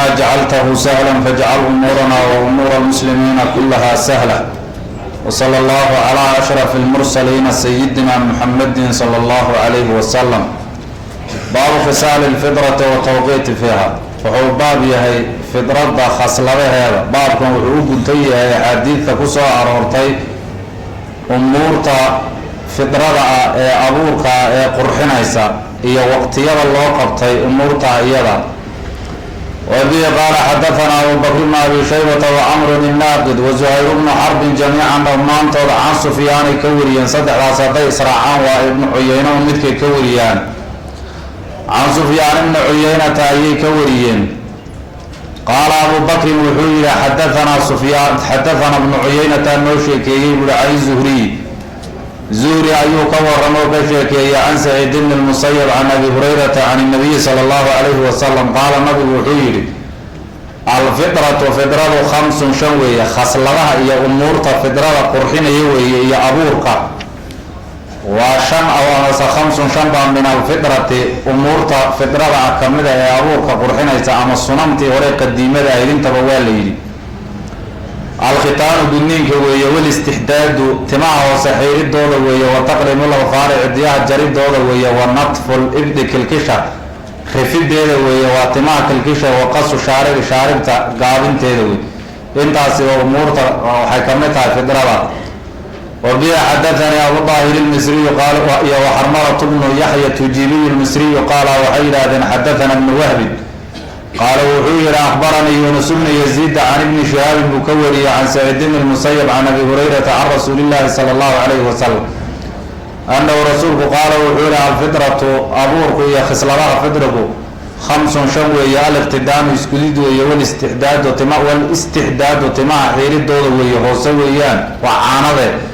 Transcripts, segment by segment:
ما جعلته سهلا فاجعل أمورنا وأمور المسلمين كلها سهلة، وصلى الله على أشرف المرسلين سيدنا محمد صلى الله عليه وسلم. Baabu khisaali lfidrati watawqiiti fiiha. Wuxuu baab yahay fidrada khasladaheeda. Baabkan wuxuu u guntan yahay axaadiidta ku soo aroortay umuurta fidrada ah ee abuurka ee qurxinaysa iyo waqtiyada loo qabtay umuurta iyada. Wabihi qaala xadahanaa Abubakr bn Abi Shaybata wa Camrun innaaqid wa Zuhayr bnu Xarbin jamiican, dhammaantooda can Sufyaanay ka wariyeen. Saddexdaas hadday israacaan, waa Ibnu Cuyeyne un midkay ka wariyaan. Can Sufyaan ibni Cuyeynata ayay ka wariyeen. Qaala Abu Bakrin wuxuu yihi: xadahanaa Sufyaan, xadahanaa Ibnu Cuyeynata noo sheekeeyey buui can Zuhriy. Zuhri ayuu ka waramo oo ka sheekeeyey, can Saciid bni Lmusayab, can Abi Hurayrata, can inabiyi sala allahu calayhi wasalam, qaala nabigu wuxuu yidhi: alfidratu fidradu khamsun, shan weeye. Khasladaha iyo umuurta fidrada qurxinaya weeye iyo abuurka waa shan, aw amase khamsun, shan baa min alfidrati, umuurta fidrada ah kamida ee abuurka qurxinaysa, ama sunantii hore qadiimada ahayd intaba waa la yidhi. Alkhitaanu, gudniinka weeye, walistixdaadu, timaha hoose xiiridooda weeye, wa taqliimul adfaari, cidiyaha jaridooda weeye, wa natful ibdi, kilkisha rifideeda weeye, waa timaha kilkisha, wa qasu shaaribi, shaaribta gaabinteeda weeye. Intaasiba umuurta waxay kamid tahay fidrada. Wabiha xadathanii Abu Daahir ilmisriyu iyo Waxarmalatu bnu Yaxya Tujibiyu lmisriyu, qaala waxay yidhaahdeen: xadathana Ibnu Wahbin, qaala wuxuu yihi: akhbaranii Yunus bnu Yaziida can Ibni Shihaabin buu ka wariyey, can Saciid bni Lmusayab, can Abi Hurayrata, can rasuuli llahi sala allahu calayhi wasalam, annahu rasuulku qaala wuxuu yihi: alfidratu, abuurku iyo khisladaha fidrigu, khamsun, shan weeye. Aliqtidaanu, iskudid weeye, walistixdaadu tima, walistixdaadu, timaha xiiridooda weeye, hoose weeyaan, waa caanade,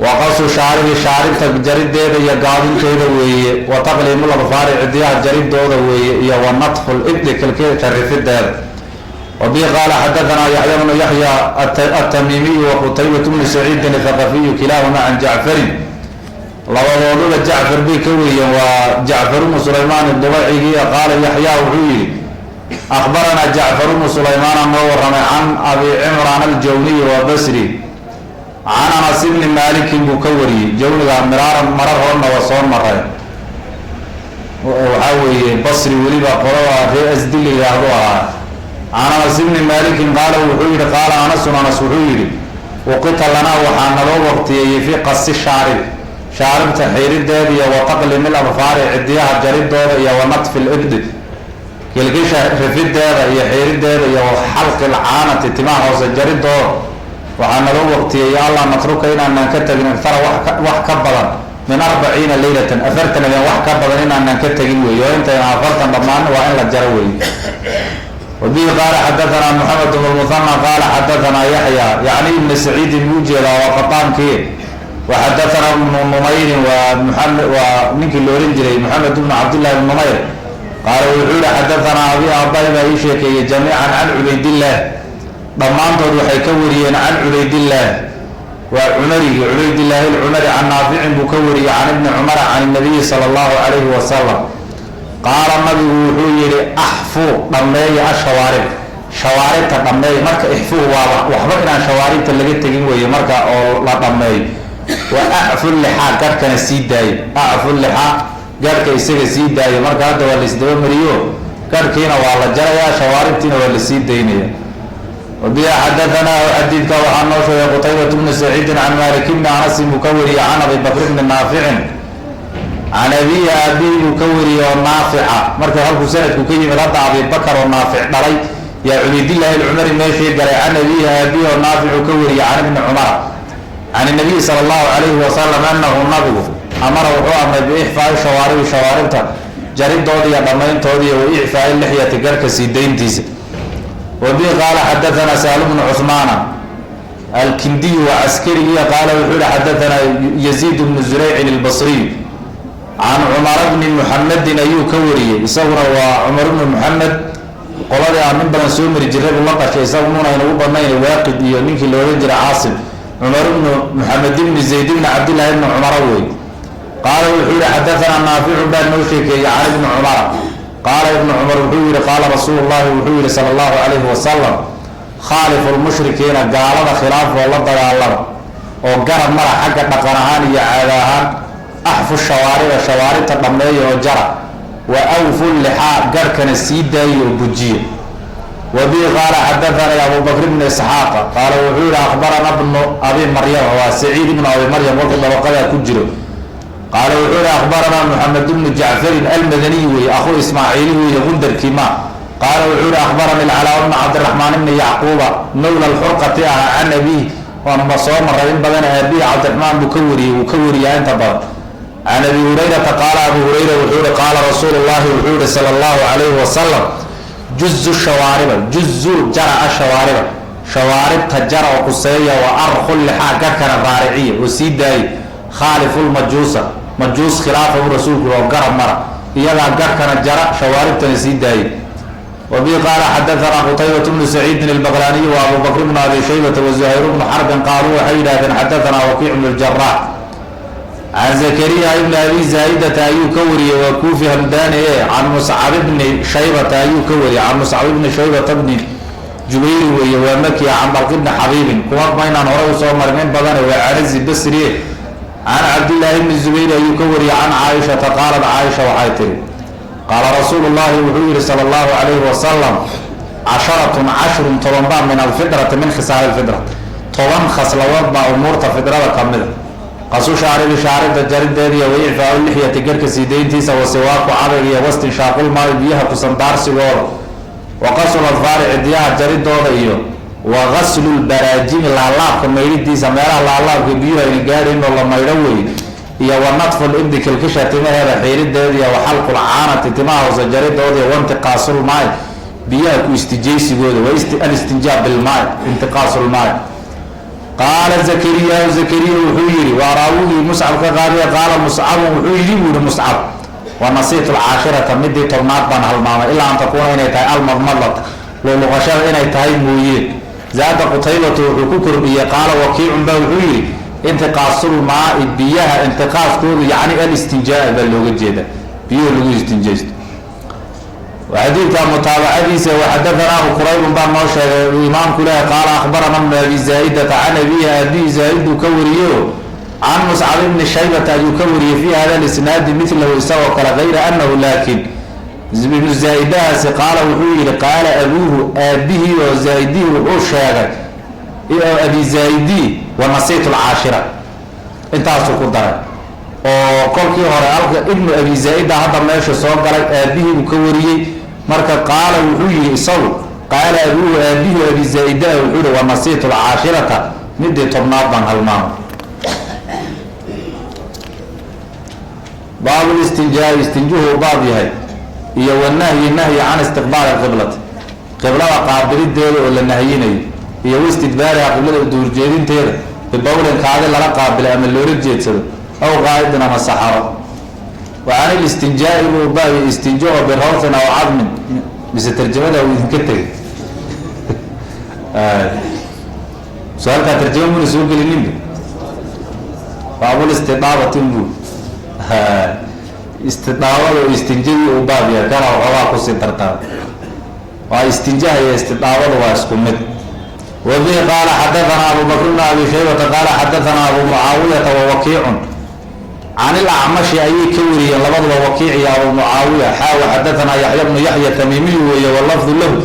wa qasu shaaribi, shaaribta jarideeda iyo gaabinteeda weeye, wa taqliimul adfaari, cidiyaha jaridooda weeye, iyo wa natfu libdi, kilkilka rifideeda. Wabi qaala xadahanaa Yaxya bnu Yaxya atamiimiyu wa Qutaybatu bnu Saciidin athaqafiyu, kilaahuma can Jacfarin, labadooduba Jacfar bay ka wariyeen, waa Jacfar bnu Sulaymaan idubacigi. Qaala Yaxya wuxuu yihi: akhbaranaa Jacfar bnu Sulaymaana noo waramay, can Abi Cimraan aljawniyi wa Basri, can Anas ibni Maalikin buu ka wariyey. Jawniga miraaran marar horna waa soo maray. Waxaa weeye Basri, weliba qolada ree Asdi la yidhaahdo ahaa. Can Anas ibni Maalikin qaala wuxuu yihi: qaala Anasun, Anas wuxuu yihi: uqita lanaa, waxaa naloo waqtiyeeyey, fii qasi shaarib, shaaribta xiirideeda, iyo wa taqlimi ladfaari, cidiyaha jaridooda, iyo wa natfi libdi, kilkisha rifideeda iyo xiirideeda, iyo wa xalqi lcaanati, timaha hoose jaridooda. Waxaa naloo waqtiyeeyey allaa natruka, inaanaan ka tegin, aktara, wax ka badan, min 40 leylatan, 40 habeen wax ka badan inaanaan ka tegin weeye, oo intayna 40 dhammaan waa in la jaro weeye. Wabihi qaala xadahanaa Moxamed bn Lmuhana, qaala xadahanaa Yaxya, yacni Ibna Saciidin buu jeedaa, waa qataankii. Wa xadahanaa Ibnu Numayrin, waa muame, waa ninkii la ohan jiray Moxamed bnu Cabdillahi bn Numayr, qaala wuxuu yihi: xadahanaa abi, aabbahi baa ii sheekeeyey, jamiican can Cubaydillaah, dhammaantood waxay ka wariyeen can Cubaydillaah, waa Cumarigi, Cubaydillaahi alcumari, can Naaficin buu ka wariyey, can Ibni Cumara, can inabiyi sala allahu calayhi wasalam, qaala nabigu wuxuu yihi: axfuu, dhammeeya, ashawaarib, shawaaribta dhammeeya. Marka ixfuu waaba waxba inaan shawaaribta laga tegin weeye, marka oo la dhammeeyo. Wa acfu lixaa, garhkana sii daayo. Acfu lixaa, garhka isaga sii daayo. Marka hadda waa la isdaba mariyo, garhkiina waa la jarayaa, shawaaribtiina waa la sii daynaya. Wabiha xadahanaa, xadiidka waxaa noo sheegay Qutaybatu bnu Saciidin, can Malik bni Anasin buu ka wariyey, can Abi Bakr bni Naaficin, can abihi, aabihi buu ka wariyey oo Naafica. Marka halkuu sanadku ka yimid hadda, Abibakar oo Naafic dhalay yaa Cubaydillahi alcumari meeshii galay. Can abihi, aabihi oo Naaficu ka wariyey, can Ibni Cumara, can inabiyi sala allahu calayhi wasalam, anahu nabigu amara, wuxuu amray, biixfaai shawaaribi, shawaaribta jaridooda iyo dhammayntooda, iyo wa icfaai lixyati, garhka sii dayntiisa. Wabihi qaala xadahanaa Sahlu bnu Cuhmaana alkindiyu, waa caskarigiiya, qaala wuxuu yihi: xadahanaa Yaziid bnu Zuraycin albasriy, can Cumara bni Muxamedin ayuu ka wariyey. Isaguna waa Cumar bnu Muxamed, qoladii aan in badan soo mari jiray buu la dhashay. Isagu muuna aynagu badnayn Waaqid iyo ninkii la odhan jiray Caasim. Cumar bnu Muxamed ibni Zayd ibni Cabdillahi ibni Cumara wey. Qaala wuxuu yihi: xadahanaa Naaficun baa noo sheekeeyey, can Ibni Cumara. Qaala ibnu Cumar wuxuu yihi, qaala rasuulu llahi wuxuu yihi sala allahu calayhi wasalam: khaalifu lmushrikiina, gaalada khilaaf oo la dagaalama oo garab mara xagga dhaqan ahaan iyo caada ahaan. Axfu shawaariba, shawaaribta dhammeeya oo jara. Wa awfu lixaa, garhkana sii daayo oo bujiya. Wabihi qaala xadaanii Abu Bakr bnu Isxaaqa, qaala wuxuu yihi: akhbarana bnu Abi Maryam, waa Saciid ibnu Abi Maryam kolkuu dabaqadaa ku jiro. Qaala wuxuu yihi: akhbaranaa Moxamed bnu Jacfarin Almadaniy wey, akhuu Ismaaciili weeye, Gundarkii ma. Qaala wuxuu yihi: akhbarani Alcalaa bnu Cabdiraxmaan ibni Yacquuba, mawla Alxurqati ahaa, can abiih, waan soo maray in badan, aabihi Cabdiraxmaan buu ka wariyey, wuu ka wariyaa inta badan, can Abi Hurayrata qaala, Abu Hurayra wuxuu yihi: qaala rasuulu llahi wuxuu yihi sala allahu calayhi wasalam: juzu shawaariba, juzu jara, ashawaariba, shawaaribta jara oo quseeya. Wa arku lixaa, garhkana raariciya oo sii daayay. Khaalifu lmajuusa, majuus khilaafa u rasuulku oo garab mara, iyagaa garhkana jara, shawaaribtana sii daayay. Wabihi qaala xadaanaa Qutaybat bnu Saciidin Albaqlaaniy wa Abu Bakr bnu Abi Shaybata wa Zuhayr bnu Xarbin, qaaluu waxay yidhahdeen: xadaanaa Wakiic bnu Ljarax, can Zakariya ibni Abi Zaa'idata ayuu ka wariyey, waa Kuufi Hamdaani e. Can Muscab ibni Shaybata ayuu ka wariyey, can Muscab ibni Shaybata bni Jubayri weeye, waa Makiya. Can Dalq ibni Xabiibin, kuma maynaan hore usoo marin in badane, waa Canazi Basriye. Can Cabdillaahi bni Zubayr ayuu ka wariyey, can Caaishata qaalat, Caaisha waxay tihi: qaala rasuulu llahi wuxuu yihi sala allahu calayhi wasalam: casharatun, cashrun, 10 baa, min alfidrati, min khisaali lfidra, 10 khasladood baa umuurta fidrada ka mida: qasu shaaribi, shaaribta jarideediiyo, waicfaau lixyati, garhka sii dayntiisa, wa siwaaku, cadayg, iyo wastinshaaqulmaai, biyaha kusandaarsigooda, wa qasul adfaari, cidiyaha jaridooda, iyo wa gaslu lbaraajimi, laalaabka maydhidiisa, meelaha laalaabka biyuhu ayna gaadhayn oo la maydho wey, iyo wa nadfu libdi, kilkisha timaheeda xiirideeda, iyo wa xalqulcaanati, timaha hoose jaridooda, iyo waintiqaasulmaai, biyaha ku istijaysigooda, wa alistinjaa bilmaai, intiqaasulmaai. Qaala Zakariya, Zakariya wuxuu yihi, waa raawigii Muscab ka qaadiya, qaala Muscabun wuxuu yidhi buu yihi Muscab: wa nasiitu alcaashirata, midii 10aad baan halmaamay, ilaa an takuuna, inay tahay almadmadlat, luqluqashada inay tahay mooyee. Zaada Qutaybatu wuxuu ku kordhiyey: qaala Wakiicun baa wuxuu yihi: intiqaasulmaai, biyaha intiqaaskoodu, yacni alistinjaa baa looga jeeda, biyuhu lagu istinjaysto. Xadiidka mutaabacadiisa waxadaanaahu Quraybun baa noo sheegay uu imaamku lehay. Qaala akhbarana bnu Abi Zaa-idata can abihi, aabihi Zaa-iduu ka wariyeyo, can Muscab ibni Shaybata ayuu ka wariyey, fi hada lisnaadi milahu, isagoo kale, gayra anahu, laakin ibnu Zaa-idahaasi qaala wuxuu yihi: qaala abuuhu, aabihii oo Zaa-idihii wuxuu sheegay oo Abi Zaa-idii: wa nasiitu alcaashira, intaasuu ku daray. Oo kolkii hore halka ibnu Abi Zaa-ida hadda meesha soo galay, aabihii buu ka wariyey. Marka qaala wuxuu yihi isagu: qaala abuuhu, aabihii Abi Zaa-idaa wuxuu yihi: wa nasiitu alcaashirata, midii 10aad baan halmaamay. Baabulistinjaai, istinjuhu baab yahay, iyo wanahyi, nahyi, can istiqbaali qiblati, qiblada qaabilideeda oo la nahyinayo, iyo wastidbaariha, qiblada duurjeedinteeda, bibawlin, kaadi lala qaabilay ama loola jeedsado, aw qaa'idin, ama saxaro. Wa can ilistinjaai buu baabya, istinjo oo birawthin aw cadmin. Mise tarjamada uu idinka tegay? So halkaa tarjama muna soo gelininba, baabulistidaabati buu, istidaabada oo istinjadii uu baab yahay, kana waxoogaa kusii dartaa. Waa istinjaha iyo istidaabadu waa isku mid. Wabihi qaala xadaanaa Abu Bakr bn Abi Shaybata, qaala xadaanaa Abu Mucaawiyata wa Wakiicun, can ilacmashi ayay ka wariyeen labaduba, Wakiic iyo Abu Mucaawiya. Xaa wa xadaanaa Yaxya bnu Yaxya Tamiimiyu weeye, walafdu lahu,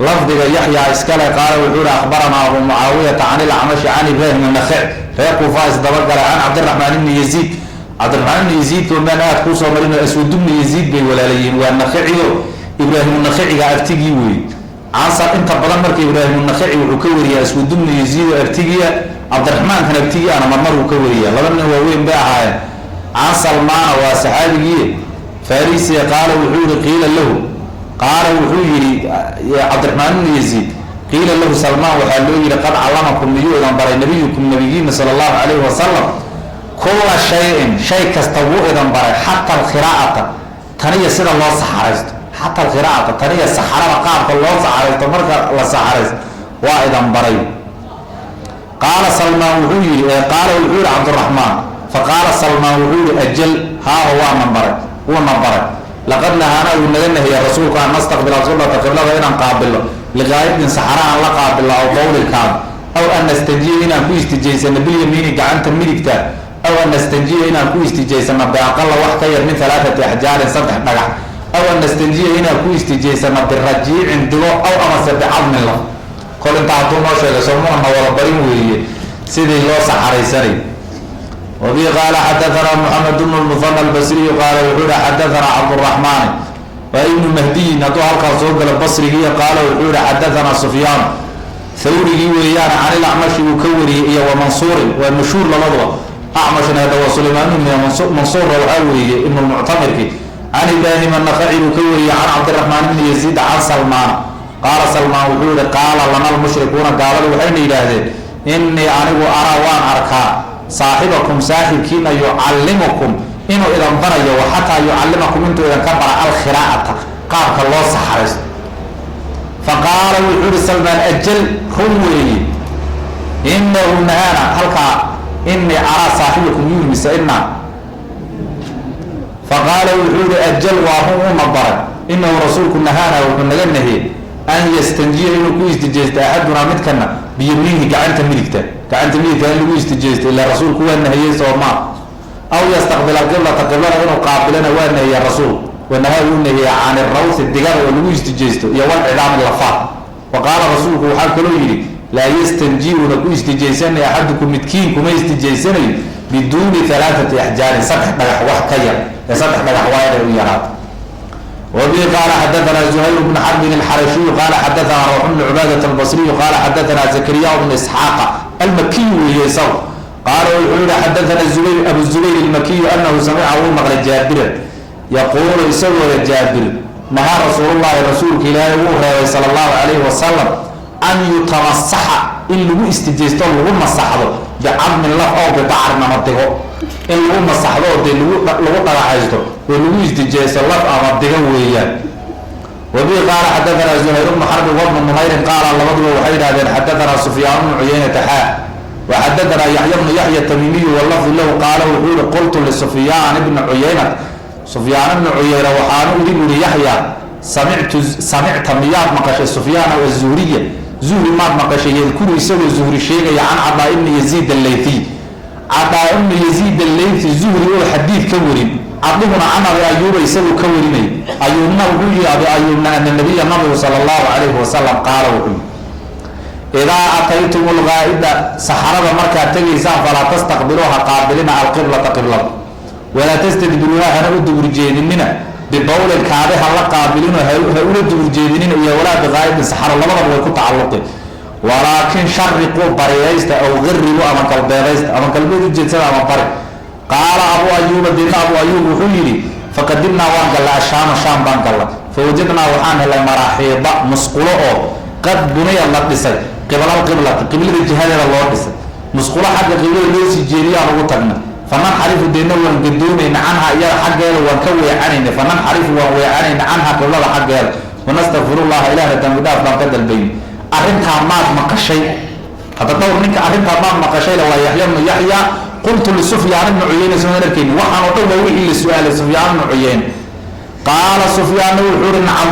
lafdiga Yaxya iskale. Qaala wuxuu yihi: akhbaranaa Abu Mucaawiyata can ilacmashi can Ibrahim Nakhic, reer Kuufa isdabagalay, can Cabdiraxmaan ibni Yaziid. Cabdiraxmaan ibni Yaziidka maan aad kuusoo marino, Aswad ibni Yaziid bay walaalayihiin, waa Nakhiciyo Ibraahim Nakhiciga abtigii weeye. Cansar inta badan marka Ibraahim Nakhici wuxuu ka wariyaa Aswad ibnu Yaziid oo abtigiia, Cabdiraxmaankan abtigii ana marmar uu ka wariyaa, laba nin waaweyn bay ahaayeen. Can Salmaana, waa saxaabigii Farisiya, qaala wuxuu yihi: qiila lahu, qaala wuxuu yihi Cabdiraxmaan ibnu Yaziid: qiila lahu, Salmaan waxaa loo yihi: qad callamakum, miyuu idan baray, nabiyukum, nabigiina, sala allahu calayhi wasalam, kulla shayin, shay kasta wuu idan baray, xata alkhiraa'ata, taniya sida loo saxaraysto, xata alkhiraa'ata, taniya saxarada qaabka loo saxaraysto, marka la saxaraysto waa idan baray. Qaala Salmaan wuxuu yihi, qaala wuxuu yihi Cabdiraxmaan, faqaala Salmaan wuxuu yihi: ajal, haaho, waana baray, wuuna baray. Laqad nahaana, wuu naga nahiya rasuulku, an nastaqbila qiblata, qiblada inaan qaabilno, liqaa'idin, saxara aan la qaabilno, aw bawlin kaad, aw an nastanjiya, inaan ku istijaysano, bilyamiini, gacanta midigta, aw an nastanjiya, inaan ku istijaysano, biaqala, wax ka yar, min halaathati axjaarin, saddex dhagax, aw an nastanjiya, inaan ku istijaysano, birajiicin, digo, aw amase bicadmin laf. Kol intaa hadduu noo sheegay, soomuna na wada barin weeye sidii loo saxaraysanay. Wabi qaala xadathana Moxamed bnu Lmuhana Albasriyu qaala wuxuu yihi: xadathana Cabduraxmaani, waa Ibnu Mahdiyin hadduu halkaas soo galo Basrigiiyo. Qaala wuxuu yihi: xadathana Sufyaan, Thawrigii weeyaan, can ilAcmashi uu ka wariyey iyo wa Mansuurin, waa mashhuur labaduba. Acmashna hadda waa Sulaymaan ibn Mansuurra, waxaa weeye Ibnu Lmuctamirki. Can Ibraahim Annakaci uu ka wariyey, can Cabdiraxmaan ibni Yaziid, can Salmaan qaala, Salmaan wuxuu yihi: qaala lana lmushrikuuna, gaaladu waxayna yidhaahdeen: innii anigu araa, waan arkaa, saaxibakum, saaxibkiina, yucallimukum, inuu idan barayo, wa xataa yucallimakum, intuu idanka bara, alkhiraa'ata, qaabka loo saxaraysto. Faqaala wuxuu yihi Salmaan: ajal, run weeye, inahu nahaana. Halkaa inii araa saaxibakum yuri mise ina? Faqaala wuxuu yihi: ajal, waa run, una baray. Inahu rasuulku nahaana, wuxuu naga nahiyey, an yastanjiya, inuu ku istijaysto, axadunaa, midkana, biyamiinihi, gacanta midigta, gacanta midigta in lagu istijaysto, ilaa rasuulku waa nahiyey, soomaa? Aw yastaqbila qiblata, qiblada inuu qaabilana waa nahiya rasuulku. Wanahaa, wuu nahiya, can irawsi, digada oo lagu istijaysto, iyo walcidaami, lafa. Wa qaala, rasuulku waxaa kaloo yidhi: laa yastanjiuna, ku istijaysanay, axadukum, midkiin kuma istijaysanayo, biduuni alaaati axjaarin, saddex dhagax wax ka yar, ee saddex dhagax waa inay u yaraato. Wabi qaala xadathana Zuhayr bn Xarbin alxarashiyu qaala xadathana Rawx bn Cubaadat albasriyu qaala xadathana Zakariya bn Isxaaqa almakiyu weeye isagu. Qaala wuxuu yihi: xadathana Zubayr, Abu Zubayr almakiyu, anahu samica, wuu maqlay, Jaabiran yaquulu, isagooda Jaabir: nahaa rasuulullahi, rasuulka Ilaahay wuu reebay, sala allahu calayhi wasalam, an yutamasaxa, in lagu istijaysto, lagu masaxdo, bicadmin, laf, oo bibacrin, ama digo in lagu masaxdo, oo dee lagu dhagaxaysto oo lagu istijaysto laf ama digo weeyaan. Wabi qaala xadathana Zuhayr bnu Xarbi wabnu Numayrin qaala, labaduba waxay yidhahdeen: xadathana Sufyaan bnu Cuyeynata xaa wa xadathana Yaxya bnu Yaxya Tamiimiyu, walafdu lahu. Qaala wuxuu yihi: qultu lisufyaan ibni Cuyeynat, Sufyaan ibni Cuyeyna waxaanu iri, buri Yaxya: samictu, samicta, miyaad maqashay, Sufyaana, azuhriya, Zuhri maad maqashay, yadkuru, isagoo Zuhri sheegaya, can Cadaa ibni Yaziid Allaythiy, Cadaa ibni Yaziid Allaythi, Zuhri oo xadiid ka warin, cadihuna can Abi Ayuuba isagoo ka warinay. Ayuubna wuxuu yihi, Abi Ayuubna, ana nabiya, nabigu, sala allahu calayhi wasalam, qaala wuxuu yihi: idaa ataytum lgaa'ida, saxarada markaad tegaysaan, falaa tastaqbiluuha, qaabilina, alqiblata, qiblada, walaa tastadbiruuha, hana u dubur jeedinina, bibawlin, kaadi ha la qaabilino, ha ula dubur jeedinina, iyo walaa biqaa'idin, saxaro, labadaba way ku tacalluqi. Walaakin shariquu, bariyaysta, aw qaribu, ama galbeedaysta, ama galbeed u jeedsada ama bari. Qaala Abu Ayuuba, deedna Abu Ayuub wuxuu yidhi: faqadimnaa, waan gallay, ashaama, Shaam baan gallay, fawajadnaa, waxaan helay, maraaxiida, musqulo oo, qad buniyad, la dhisay, qiblalqiblati, qiblada jihadeeda loo dhisay, musqulo xagga qiblada loo sii jeediyaan ugu tagnay. Fananxarifu, deedna waan gadoomayna, canha, iyada xaggeeda waan ka weecanayna. Fananxarifu, waan weecanayna, canha, qiblada xaggeeda, wanastakfirullaha, ilaahna dambi dhaaf baan ka dalbayna. Arrintaa maad maqashay? Hadda dhowr ninka arrintaa maad maqashayla waa Yaxya bnu Yaxya. Qultu lisufyaan ibnu Cuyeyne, soo arkeyni, waxaan oo dhan waa wixii la su-aalay Sufyaan ibnu Cuyeyne. Qaala Sufyaanna wuxuu ihi: nacam.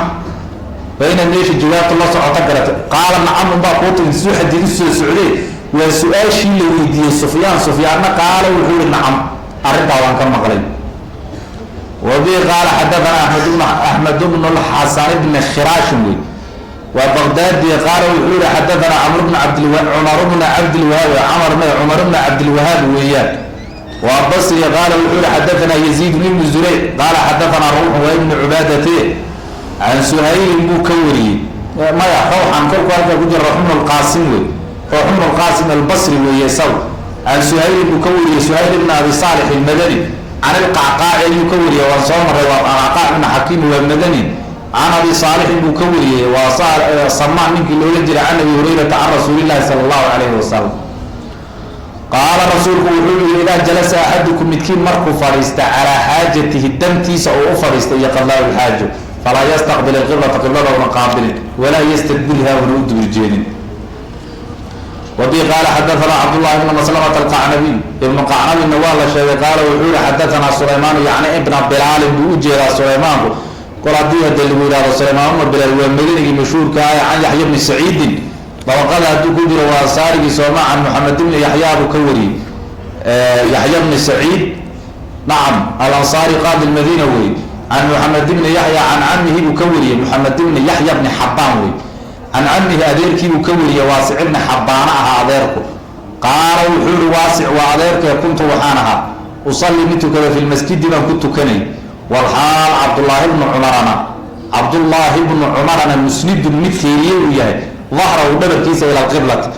Waa inaad meesha jawaabta la socota garata. Qaala nacam unbaa kuu timi suu xadiid u soo socdee, waa su-aashii la weydiiyey Sufyaan. Sufyaanna qaala wuxuu ihi: nacam, arrintaa waan ka maqlay. Wabi qaala xadathana Axmed bnu Lxasan bni Khiraashin wey, waa Baqdaadi. Qaala wuxuu yihi: xadathana Camr bn Cumar bna Cabdilwahaab, Camar m Cumar bna Cabdilwahaab weeyaan, waa Basri. Qaala wuxuu yihi: xadathana Yaziid ibnu Zureyc qaala xadathana Rawxun, waa Ibnu Cubaadate, can Suhaylin buu ka wariyey. Maya, rawxan kolku halkaa ku jira Rawx bnu Lqaasim wey, Rawx bnu Lqaasim Albasri weeye saw. Can Suhaylin buu ka wariyey, Suhayl ibn Abi Saalix Almadani. Can Ilqacqaaci ayuu ka wariyey, waan soo maray, waa Qacqaac ibn Xakiim, waa madani. Can Abi Saalixin buu ka wariyey, waa Samaan ninkii loola jiray. Can Abi Hurayrata, can rasuulillahi sala allahu calayhi wasalam qaala, rasuulku wuxuu yihi: idaa jalasa axadukum, midkiin markuu fadhiista, calaa xaajatihi, dantiisa oo u fadhiista, iyo qadlaa-ulxaajo, falaa yastaqbil alqiblata, qiblada una qaabilin, walaa yastadbirha, una u dubur jeedin. Wabi qaala xadathana Cabdullahi bnu Maslamata Alqacnabiy, ibnu Qacnabina waa la sheegay. Qaala wuxuu yihi: xadathana Sulaymaan, yacni ibna Bilaalin buu u jeedaa Sulaymaanku. Kol haddii hade lagu yidhahdo Sulaymaan bnu Bilaal waa madanigii mashhuurka ah, can Yaxya bni Saciidin dabaqada hadduu ku jiro waa ansaarigii sooma. Can Moxamed ibni Yaxyaa buu ka wariyey, Yaxya bni Saciid, nacam, Alansaari qaadi Lmadiina wey. Can Moxamed ibni Yaxya can camihi buu ka wariyey, Moxamed ibni Yaxya bni Xabaan wey. Can camihi adeerkii buu ka wariyey, Waasic ibni Xabbaana ahaa adeerku. Qaala wuxuu yihi Waasic, waa adeerkee, kuntu waxaan ahaa usalli mid tukada, fi lmasjidi baan ku tukanay, walxaal Cabdullaahi bnu Cumarana, Cabdullaahi bnu Cumarana musnidun mid tiiriye uu yahay, dahrahu dhabarkiisa, ila alqiblati,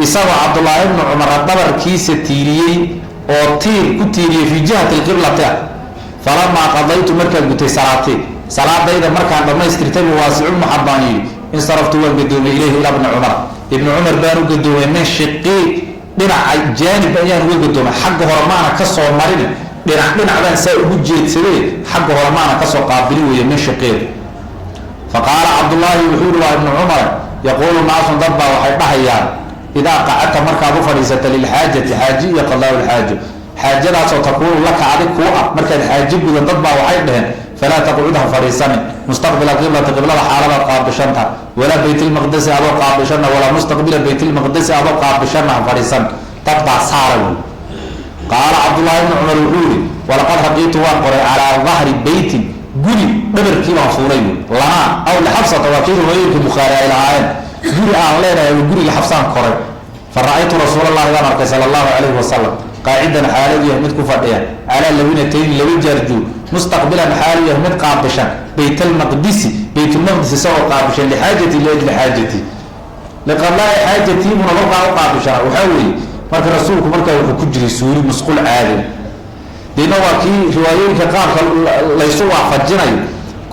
isagoo Cabdullaahi bnu Cumara dhabarkiisa tiiriyey oo tiir ku tiiriyey, fii jihati alqiblati ah. Falamaa qadaytu, markaan gutay, salaatee, salaadayda markaan dhammaystirtay buu Waasicu bnu Xabbaan yidhi, insaraftu, waan gadoomay, ilayhi, ilaa bni Cumar, Ibni Cumar baan u gadoomay, min shiqii, dhinaca jaanib ayaan uga gadoomay. Xagga hore maana ka soo marin, dhinac dhinac baan saa ugu jeedsaday, xagga hore maana kasoo qaabilin weeye min shiqeed. Fa qaala Cabdullaahi wuxuu yihi, waa Ibnu Cumar, yaquulu naasun, dad baa waxay dhahayaan, idaa qacadta, markaad u fadhiisata, lilxaajati, xaaji iyo qadaa-ulxaajo, xaajadaasoo takuunu laka, adig kuu ah, markaad xaaji gudan, dad baa waxay dhaheen, falaa taqcud, ha fadhiisanin, mustaqbila qiblati, qiblada xaaladaad qaabishanta, walaa Baytilmaqdesi adoo qaabishana, walaa mustaqbila Baytilmaqdesi adoo qaabishana ha fadhiisan. Dad baa saara wey. Qaala Cabdullaahi bnu Cumar wuxuu yihi, walaqad raqiitu, waan qoray, calaa dahri beytin, guri dhabarkii baan fuulay wy, lanaa aw lixabsata, waa kii riwaayooyinka Bukhaari ay lahaayeen, guri aan leenahay oo guriga Xabsaan koray. Fa ra-aytu Rasuulalahi baan arkay, sala allahu calayhi wasalam, qaacidan xaaladu yahay mid ku fadhiya, calaa lawinatayni, laba jaarjuur, mustaqbilan xaalu yahay mid qaabishan, Baytalmaqdisi, Baytulmaqdis isagoo qaabishan, lixaajati, liajli xaajati, liqadlaai xaajatii buna kolkaa u qaabishana. Waxaa weeye marka rasuulku markaa wuxuu ku jiray suuli, musqul caadi. Deedna waa kii riwaayooyinka qaabka laysu waafajinayo,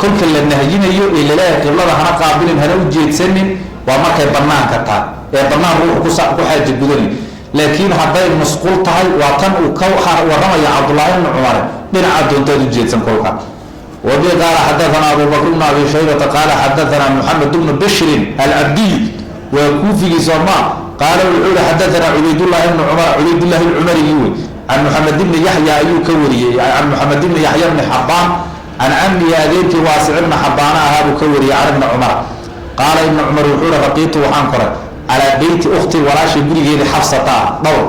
kolka la nahyinayo ee laleeyahay qiblada hana qaabilin, hana u jeedsanin, waa markay banaanka tahay ee banaan ruuxu ku xaaja gudanay. Laakiin hadday musqul tahay, waa tan uu ka waramaya Cabdullaahi bnu Cumare, dhinaca doontaad u jeedsan kolka. Wabi qaala xadaanaa Abu Bakr bnu Abi Shaybata qaala xadaanaa Moxamed bnu Bishrin Alcabdiy, waa kuufigii sooma. Qaala wuxuu yihi, xadaanaa Cubaydullaahi bnu Cumar, Cubaydullahi Lcumarigii wey, can Moxamed ibni Yaxya ayuu ka wariyey, can Moxamed ibni Yaxya bni Xabaan, can camihi, adeerkii Waasic ibni Xabaana ahaa buu ka wariyey, can Ibni Cumar qaala, Ibni Cumar wuxuu hi, raqiitu, waxaan koray, calaa beyti ukhti, walaashay gurigeedii Xabsata ah, dhowr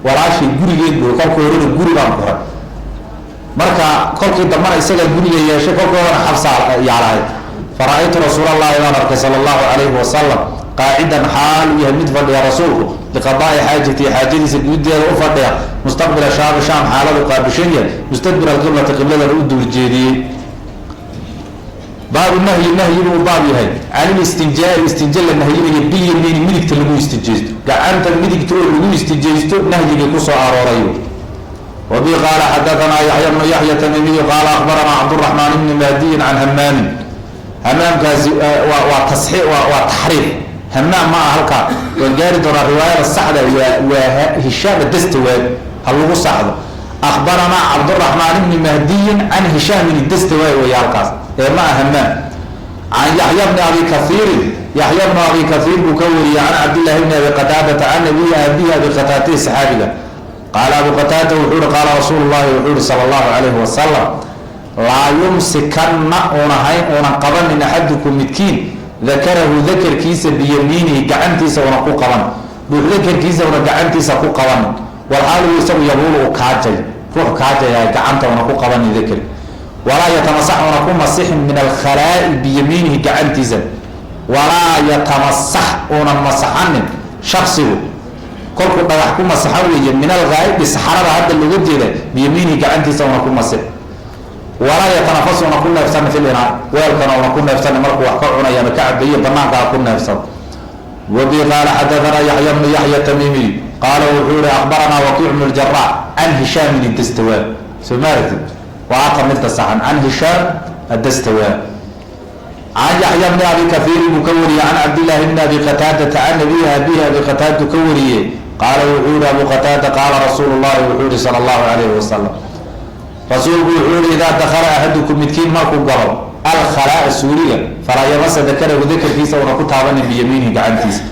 walaashay gurigeed bu. Kolkii horena guri baan koray, marka kolkii dambana isagaa guriga yeeshay, kolkii horena Xabsa yaalahayd. Fara-aytu Rasuul allahi baan arkay, sala allahu calayhi wasalam, qaacidan xaal uu yahay mid fadhiya rasuulku, liqadaai xaajatihi, xaajadiisa guudeeda u fadhiya, mustaqbila shaami, Shaam xaaladu qaabishan yahay, mustadbir alqiblati, qibladana u duuljeediyey. Baabu nahyi, nahyi buu baab yahay, can ilistinjaai, istinje la nahyinayo, bilyamiini, midigta lagu istijeysto, gacanta midigta oo lagu istijeysto nahyigii kusoo arooray. Wabi qaala xadaanaa Yaxya bnu Yaxya Tamiimiyu qaala akbaranaa Cabduraxmaan ibni Mahdiyin can Hamaamin. Hamaamkaasi waa tasxi, waa taxriif, Hamaam ma aha halkaa, waan gaari doonaa. Riwaayada saxda waa Hishaam Adastawaad, ha lagu saxdo. Akbaranaa Cabduraxmaan ibni Mahdiyin can Hishaamin Dastawaay wey halkaas ee ma aha Hamaam. Can Yaxya bni Abi Kaiirin, Yaxya bnu Abi Kaiir buu ka wariyey, can Cabdillahi bni Abi Qataadata, can abihi, aabihi Abi Qataate saxaabiga, qaala Abu Qataada wuxuu yihi, qaala Rasuulu llahi wuxuu yihi, sala allahu calayhi wasalam, laa yumsikanna, unahayn, uunan qabanin, axadukum, midkiin, dakarahu, dakarkiisa, biyamiinihi, gacantiisa una ku qaban, ruux dakarkiisa una gacantiisa ku qabanin, walxaalu isagu yabuulu, uu kaajay, ruux kaajaya gacanta una ku qabanin dakar, walaa yatamasax, una ku masixin, min alkhalaa'i biyamiinihi, gacantiisa, walaa yatamasax, unan masaxanin shaksigu kolkuu dhagax ku masaxo weeye, min alghaa'ibi, saxarada hadda looga jeeda, biyamiinihi, gacantiisa una ku masix, walaa yatanafas, una ku neefsani, fi linaa, weelkana una ku neefsani markuu wax ka cunaya ama ka cabayo, banaanka ha ku neefsado. Wabi qaala xadaanaa Yaxya bnu Yaxya Tamiimiy qaala wuxuu yihi, akbaranaa Wakiic bnu Ljarax can Hishaamin Idastawaab. Soo ma aragtid? Waa ata midda saxan, can Hishaam Adastawaab, can Yaxya bni Abi Kaiirin buu ka wariyey, can Cabdillaahi bni Abi Qataadata, can abihi, abihi Abi Qataadatu ka wariyey, qaala wuxuu yihi Abu Qataada, qaala Rasuulu llahi wuxuu yihi, sala allahu calayhi wasalam, rasuulku wuxuu yihi, idaa dakala axadukum, midkiin markuu galo, alkhalaa, suuliga, falaa yamasa dakarahu, dakarkiisa una ku taabanin, biyamiinihi, gacantiisa.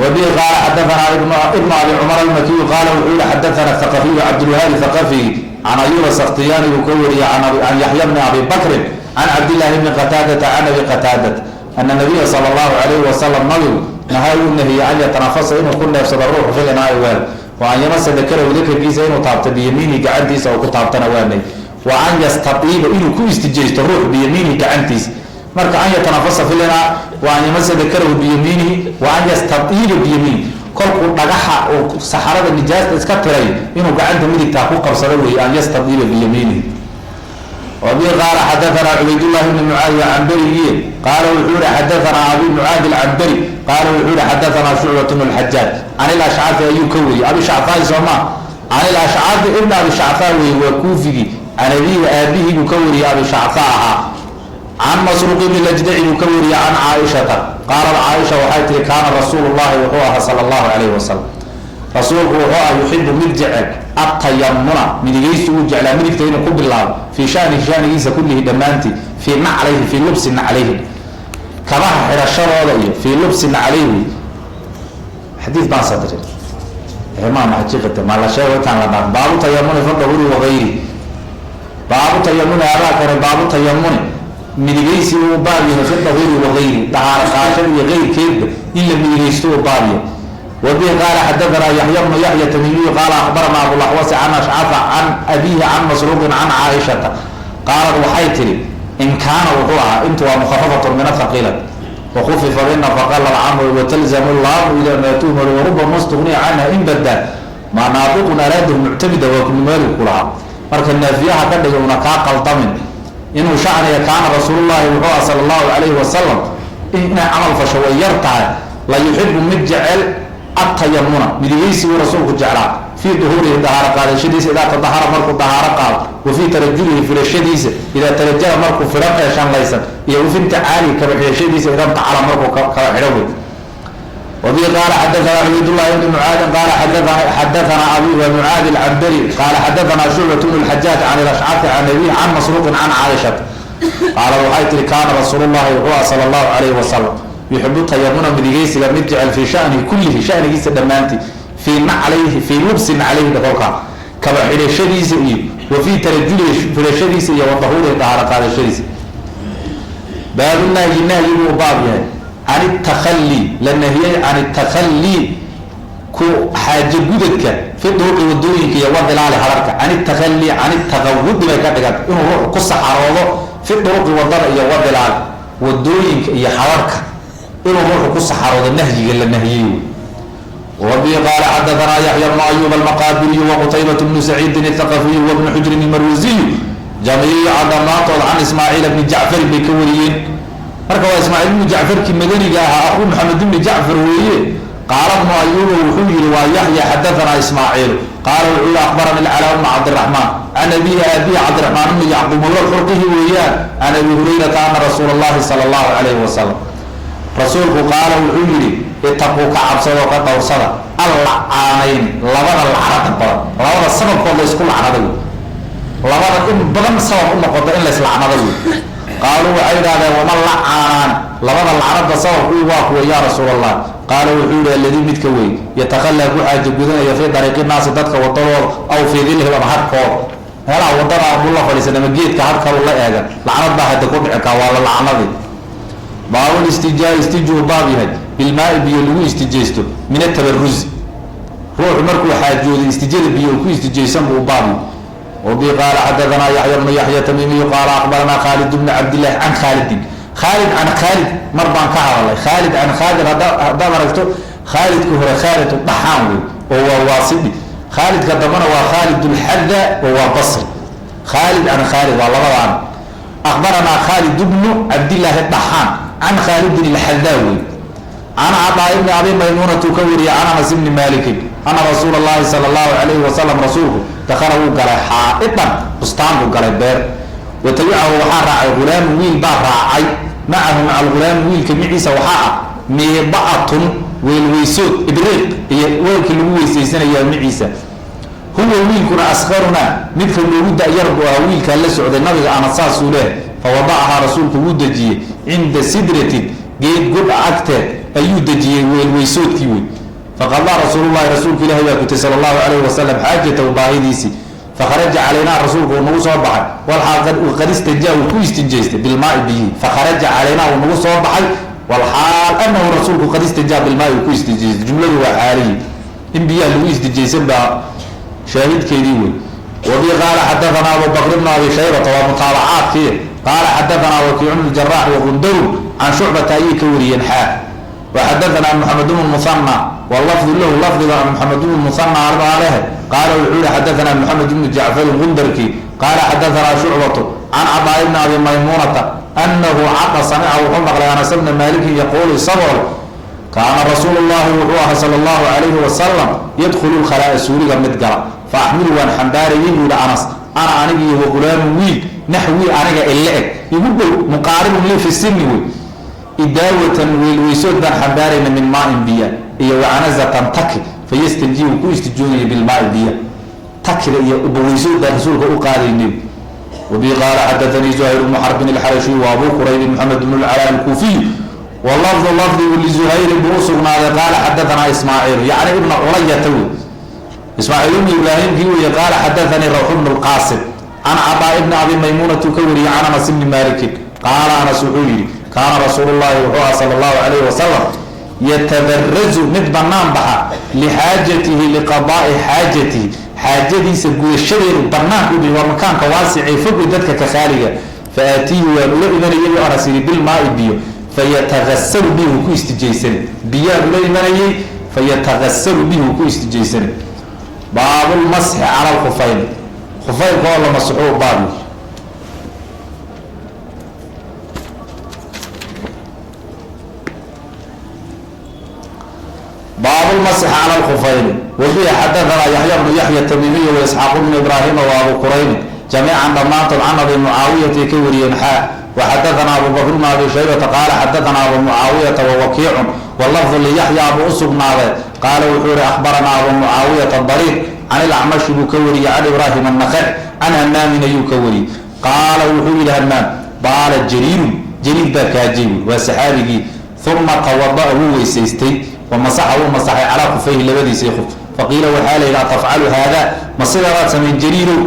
Wabihi qaala xadaanaa ibnu Abi Cumar Almakiyu qaala wuxuu yihi, xadaana Thaqafiyu, Cabdulwahaabi Thaqafi, can Ayuba Sakhtiyaani buu ka wariyey, can Yaxya bni Abi Bakrin. Can Cabdillaahi bni Qataadata can Abi Qataadata ana nabiya sala allahu calayhi wasalam, nabigu, nahaa, uu nahiyey, an yatanafasa, inuu ku neefsado ruuxu, fil inaai, weel, wa an yamasa dakarahu, dakarkiisa inuu taabto, biyamiinihi, gacantiisa oo ku taabtana waa nahy, wa an yastaiiba, inuu ku istijaysto ruux, biyamiinihi, gacantiisa. Marka an yatanafasa fil inaa, wa an yamasa dakarahu biyamiinihi, wa an yastaiiba biyamiinihi, kolkuu dhagaxa uu saxarada nijaasta iska tiray inuu gacanta midigtaa ku qabsado wey, an yastaiiba biyamiinihi. Wabi qaala xadaanaa Cubaydullahi bni Mucaadi Camberigiye. Qaala wuxuu yihi: xadaanaa Abi Mucaadi Alcamberi. Qaala wuxuu yihi: xadaanaa Shucbat bnu Lxajaaj can ilashcafi ayuu ka weriyey. Abi Shacfaai sooma? Can ilashcafi ibn Abi Shacfaa wey, waa Kuufigii. Can abihi, aabihii buu ka wariyey, Abi Shacfa ahaa. Can Masruuq ibni Lajdaci buu ka wariyey. Can Caaishata qaalat, Caaisha waxay tihi: kaana rasuulu llahi wuxuu ahaa, sala allahu calayhi wasalam, rasuulku wuxuu ah, yuxibu, mid jecel, atayamuna, midigaysi uu jeclaa, midigta inuu ku bilaabo, fii shanihi, shanigiisa, kullihi, dhammaantii, fii naclayhi, fii lubsi naclayhi, kabaha xidhashadooda iyo fii lubsi naclayhi. Xadiid baan sadrin ma majiqata ma la sheego intaan la dhaaf. Baabu tayamuni fi dahuri wagayri. Baabu tayamuni adaa kore. Baabu tayamuni, midigaysi uu baab yahay, fi dahuri wagayri, dahaaro qaashada iyo keyrkeedba in la midigaysto uu baab yahay. Wabihi qaala xadaanaa Yaxya bnu Yaxya Tamiimiyu qaala akhbarana Abulaxwasi can Ashcafa can abihi can Masruuqin can Caaishata qaalad, waxay tihi: in kaana, wuxuu ahaa, intu waa mukhafafatun min athaqiilat wakufifa binafaqa lalcamr watalzamu laamu ida maa tuhmalu warubama stugniya canha in badaa maa naabiqun araadahu muctamida. Waa kulmaaligu ku lahaa. Marka naafiyaha ka dhigay una kaa qaldamin inuu shacniga. Kaana rasuulullahi wuxuu ah, sala allahu calayhi wasalam, inay camal fasho way yar tahay, la yuxibu, mid jecel, atayamuna, midigaysi uu rasuulku jeclaa, fii duhuurihi, dahaaro qaadashadiisa, idaa tadahara, markuu dahaaro qaado, wa fii tarajulihi, fidhashadiisa, idaa tarajala, markuu fidhan ee shanlaysan, iyo wafi inticaalihi, kaba xidhashadiisa, ida ntacala, markuu kaba xidho wey. Wabihi qaala xadaanaa Cubaydullahi bni Mucaadin qaala xadaanaa abi wa Mucaadi Alcamberi qaala xadaanaa Shucbat bnu Lxajaaj can ilashcafi can abihi can Masruuqin can Caaishata qaala, waxay tihi: kaana rasuulullahi wuxuu ah, sala allahu calayhi wasalam, yuxibu tayamuna, midigaysiga mid jecel, fii shanihi kullihi, shanigiisa dhammaantii, fii naclayhi, fii lubsi naclayhi, kolkaa kaba xidhashadiisa, iyo wa fii tarajulihi, fidhashadiisa, iyo wa dahuurihi, dahaaro qaadashadiisa. Baabunahyi, nahyi buu baab yahay, can itakhalli, la nahiyey, can itakhalli, ku xaajo gudadka, fi duruqi, wadooyinka, iyo wadilaali, hararka. Can itakhalli, can itaqawudi bay ka dhiganta, inuu ruuxu ku saxaroodo, fi duruqi, wadada, iyo wadilaali, wadooyinka iyo hararka inuu ruuxu ku saxaroodo, nahyiga la nahiyey wey. Wabi qaala xadaanaa Yaxya bnu Ayub Almaqaabiriyu waqutaybat bnu Saciidin Athaqafiyu wabnu Xujrin Almarwasiyu jamiica, dhammaantood, can Ismaaciil bni Jacfarin bay ka wariyeen. Marka waa Ismaaciil bni Jacfarkii madaniga ahaa, aquu Maxamed bni Jacfar weeye. Qaala bnu Ayuba, wuxuu yihi, waa Yaxya, xadaanaa Ismaaciil qaala, wuxuu yihi: akhbarani Alcalaa bnu Cabdiraxmaan can abihi, aabihi Cabdiraxmaan bni Yacquub mawla Xurqihi weeyaan, can Abi Hurayrata ana rasuula allahi sala allahu calayhi wasalam, rasuulku, qaala, wuxuu yihi: itaquu, ka cabsadoo ka dhowrsada, allacaanayn, labada lacnada badan, labada sababkood laysku lacnaday wey, labada in badan sabab u noqota in layslacnada wey. Qaaluu, waxay idhahdeen: wama lacaanaan? Labada lacnada sababku waa kuwa, yaa rasuul Allah? Qaala, wuxuu yihi: alladii, midka wey, yatakhalaa, ku xaaja gudanaya, fii dariiqi naasi, dadka wadadooda, aw fii dilhim, ama harkooda, meelaha wadada buu la fadhiisan ama geedka harkalu la eega, lacnad baa hadda ku dhici kaa, waa la lacnadi. Baabul istijaa, istijuu baab yahay, bilmaai, biyo lagu istijaysto, min atabaruzi, ruuxu markuu xaajooday istijada biyo ku istijaysan buu baab yahay. Wabi qaala xadaanaa Yaxya bnu Yaxya Tamiimiyu qaala akhbaranaa Khaalid bnu Cabdillahi can Khaalidin. Khaalid can Khaalid mar baan ka hadalay. Khaalid can Khaalid haddaad aragto, Khaalidka hore Khaalid Dhaxaan wey oo waa Waasidi, Khaalidka dambena waa Khaalid Ulxada oo waa Basri. Khaalid can Khaalid waa labadaan. Akhbaranaa Khaalid bnu Cabdillaahi Dhaxaan can Khaalidin Ilxadaa wey, can Cadaa ibni Abi Maymuunatu ka wariya, can Anas ibni Malikin ana rasuula allahi sala allahu calayhi wasalam, rasuulku, dakhala, wuu galay, xaa'idan, bustaan buu galay, beer. Wa tabicahu, waxaa raacay, hulaamu, wiil baa raacay. Macahu, maca algulaami, wiilka miciisa waxaa ah miida'atun, weelweysood, ibriiq iyo weelkii lagu weysaysanayaa miciisa. Huwa wiilkuna asqarunaa, midka loogu da-yar buu ahaa wiilkaa la socday nabiga. Ana saasuu leh. Fa wadacahaa, rasuulku wuu dejiyey, cinda sidratin, geed god-a agteed ayuu dejiyey weelweysoodkii wey. Faqadaa rasuulullahi, rasuulka ilahi baa gutay, sala allahu calayhi wasalam, xaajatahu, baahidiisii. Fakharaja calaynaa, rasuulku uu nagu soo baxay, walxaal qad istajaa, uu ku istinjaystay, bilmaai, biyihi. Fakharaja calaynaa, uu nagu soo baxay, walxaal anahu rasuulku qad istajaa bilmaai, uu ku istinjaystay. Jumladu waa xaaliyi, in biyaha lagu istijaysan baa shaahidkeedii wey. Wabi qaala xadaanaa Abu Bakr bn Abi Shaybata, waa mutaabacaadkii. Qaala xadaanaa Wakiic bnu Jarax waqundaru can Shucbata ayay ka wariyeen. Xaa waxadaanaa Maxamed bnu Muhana, walafdu lahu, lafdiga Maxamed bnu Muhana aleh. Qaala wuxuu yihi: xadaanaa Maxamed bnu Jacfarin Gundarkii, qaala xadaanaa Shucbatu can Cadaa bni Abi Maymuunata anahu cada samica, wuxuu maqlay Anas bna Maalikin yaquulu, isagoo kaana rasuulu llahi wuxuu ahaa sala allahu calayhi wasalam yadkhulu lkhalaa, suuliga mid gala. Fa axmilu, waan xambaarayay buu yihi Anas, ana anigiiyo waqulaamu, wiil, naxwii, aniga ila eg, igu dhow, muqaaribun lii fi sini wey, idaawatan, weylweysood baan xambaarayna, min maain, biya, iyo wacanazatan, taki, fayastanji, uu ku istijoonaya, bilmaai, biya, takida iyo ubaweysood baan rasuulka u qaadaynay. Wabi qaala xadaanii Zuhayr bnu Xarbin alxarashiy wa Abu Quraybin Maxamed bnu Lcalaa alkuufiy, walafdu lafdigu lizuhayrin buu usugnaaday. Qaala xadaanaa Ismaaciil, yacni ibna Culayata wey, Ismaaciil ibnu Ibraahimkii weye. Qaala xadaanii Rawx bnu Lqaasim can Cadaa ibni Abi Maymuunatu ka wariyey can Anas ibni Maalikin. Qaala Anas wuxuu yidhi: kaana rasuulu llahi wuxuu aha sala allahu calayhi wasalam yatabarazu, mid banaan baxa, lixaajatihi, liqadaai xaajatihi, xaajadiisa gudashadeedu banaanka u waa makaanka waasicee fogoy dadka ka khaaliga. Fa aatiihi, waan ula imanayay bu Anas yidhi, bilmaai, biyo, fayatagasalu bihi, uu ku istijaysanay. Biyaan ula imanayay, fayatagasalu bihi, uu ku istijaysanay. Baabulmasxi cala alkhufayn, khufaynka oo la masaxo baab. Baabulmasxi cala alkhufayni. Wabihi xadaanaa Yaxya bnu Yaxya Tamiimiy wa Isxaaq bnu Ibraahima wa Abu Qurayni jamiican, dhammaantood can Abi Mucaawiyata ka wariyeen. Xaa waxadaanaa Abu Bakr bnu Abi Shaybata, qaala xadaanaa Abu Mucaawiyata wawakiicun, walafdu liyaxya buu u sugnaaday. Qaala wuxuu yihi: akhbaranaa Abu Mucaawiyata dariiq can ilacmashi buu ka wariyey, can Ibraahim annaqec, can Hamaamin ayuu ka wariyey. Qaala wuxuu yihi Hamaam: baala Jariirun, Jariir baa kaajay buy, waa saxaabigii. Uma tawada'a, wuu weysaystay, wamasaxa, wuu masaxay, calaa kufayhi, labadiisii khuf. Faqiila, waxaa la yidhi: atafcalu haada, ma sidaadaad samayn Jariirow?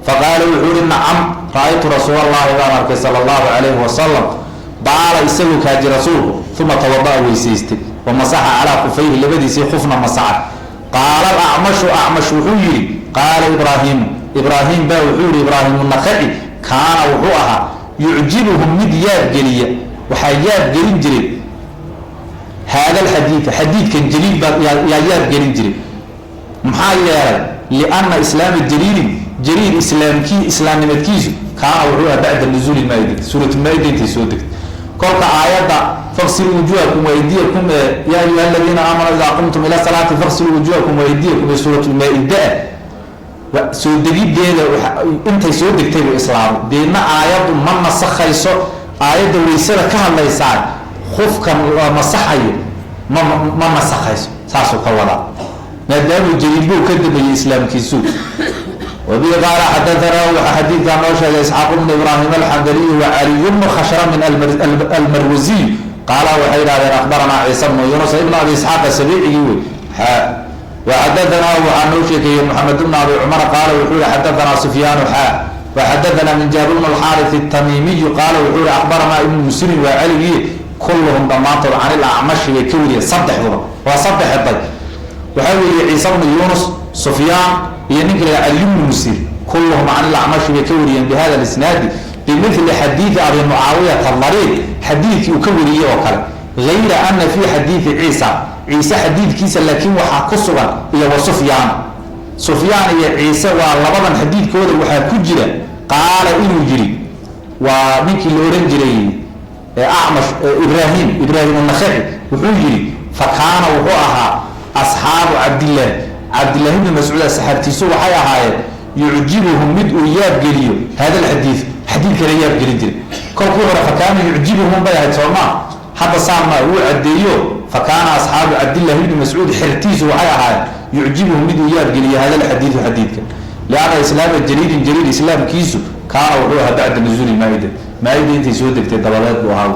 Faqaala wuxuu yihi: nacam, ra-aytu rasuul allahi baan arkay sala allahu calayhi wasalam baala, isagoo kaaji rasuulku, uma tawada'a, weysaystay, wamasaxa calaa kufayhi, labadiisii khufna masaxa. Qaala alacmashu, acmash wuxuu yidhi: qaala Ibraahiimu, Ibraahim baa wuxuu yihi, Ibraahimu Nakaci, kaana wuxuu ahaa yucjibuhum, mid yaabgeliya, waxaa yaabgelin jiray, haada alxadiida, xadiidkan Jaliil baa yaa yaabgelin jiray. Maxaa yeelay, lianna islaama Jaliilin, Jaliil islaamkii, islaamnimadkiisu, kaana wuxuu ahaa bacda nuzuuli maaida, suuratulmaa-ida intay soo degtay. Kolka aayadda faqsiluu wujuhakum waaydiyakum ee yaa ayuha aladiina aamanuu idaa qumtum ila salaati faqsiluu wujuhakum waaydiyakum ee suuratulmaa-ida ah soo degideeda intay soo degtay buu islaamay. Deedna aayaddu ma nasakhayso, aayadda waysada ka hadlaysaa khufkan la masaxayo ma nasakhayso, saasuu ka wadaa, maadaamuu Jaliilbuu ka dambeeyey islaamkiisu. Wabi qaala xadaanaa, waxaa xadiidkaa noo sheegay Isxaaq bnu Ibraahim alxandaliyu wa Caliy bnu Khashramin almarwasiy. Qaala waxay yidhahdeen: akhbaranaa Ciisa bnu Yunus ibn Abi Isxaaq Sabiicigii wey. Waxadaanaa, waxaa noo sheekeeyey Maxamed bn Abi Cumar. Qaala wuxuu yihi: xadaanaa Sufyaanu. Xaa waxadaanaa min Jaabir bn Alxaaris atamiimiyu. Qaala wuxuu yihi: akhbaranaa ibnu Muslim, waa caligii. Kulluhum, dhammaantood, can ilacmashi bay ka wariyeen, saddexduba waa saddex day. Waxaa weeye Ciise bnu Yunus, Sufyaan iyo ninka la Caliy bnu Musir. Kulluhum can ilacmashi bay ka wariyeen bihada lisnaadi, bimili xadiidi Abi Mucaawiyata dariiq, xadiidkii uu ka wariyey oo kale, gayra ana fii xadiidi Ciisa, Ciise xadiidkiisa laakiin waxaa ku sugan, iyo wa Sufyaan, Sufyaan iyo Ciise waa labadan xadiidkooda waxaa ku jira, qaala inuu yiri, waa ninkii la ohan jiray Acmash, Ibraahim, Ibraahim Anakhaci, wuxuu yidhi: fa kaana wuxuu ahaa asxaabu Cabdillaahi, Cabdillahi bni Mascuud asxaabtiisu waxay ahaayeen, yucjibuhum, mid uu yaabgeliyo, hada alxadiid, xadiidkana yaabgelin jiray. Kolkii hore fa kaana yucjibuhum bay ahayd, soomaa? Hadda saamaa wuu caddeeyo: fa kaana asxaabu Cabdillahi bni Mascuud, xertiisu waxay ahaayeen, yucjibuhum, mid uu yaabgeliyo, hada alxadiidu, xadiidka, lianna islaama Jariirin, Jariir islaamkiisu, kaana wuxuu ahaa bacda nuzuuli maaida, maaida intay soo degtay dabadeed buu ahaa.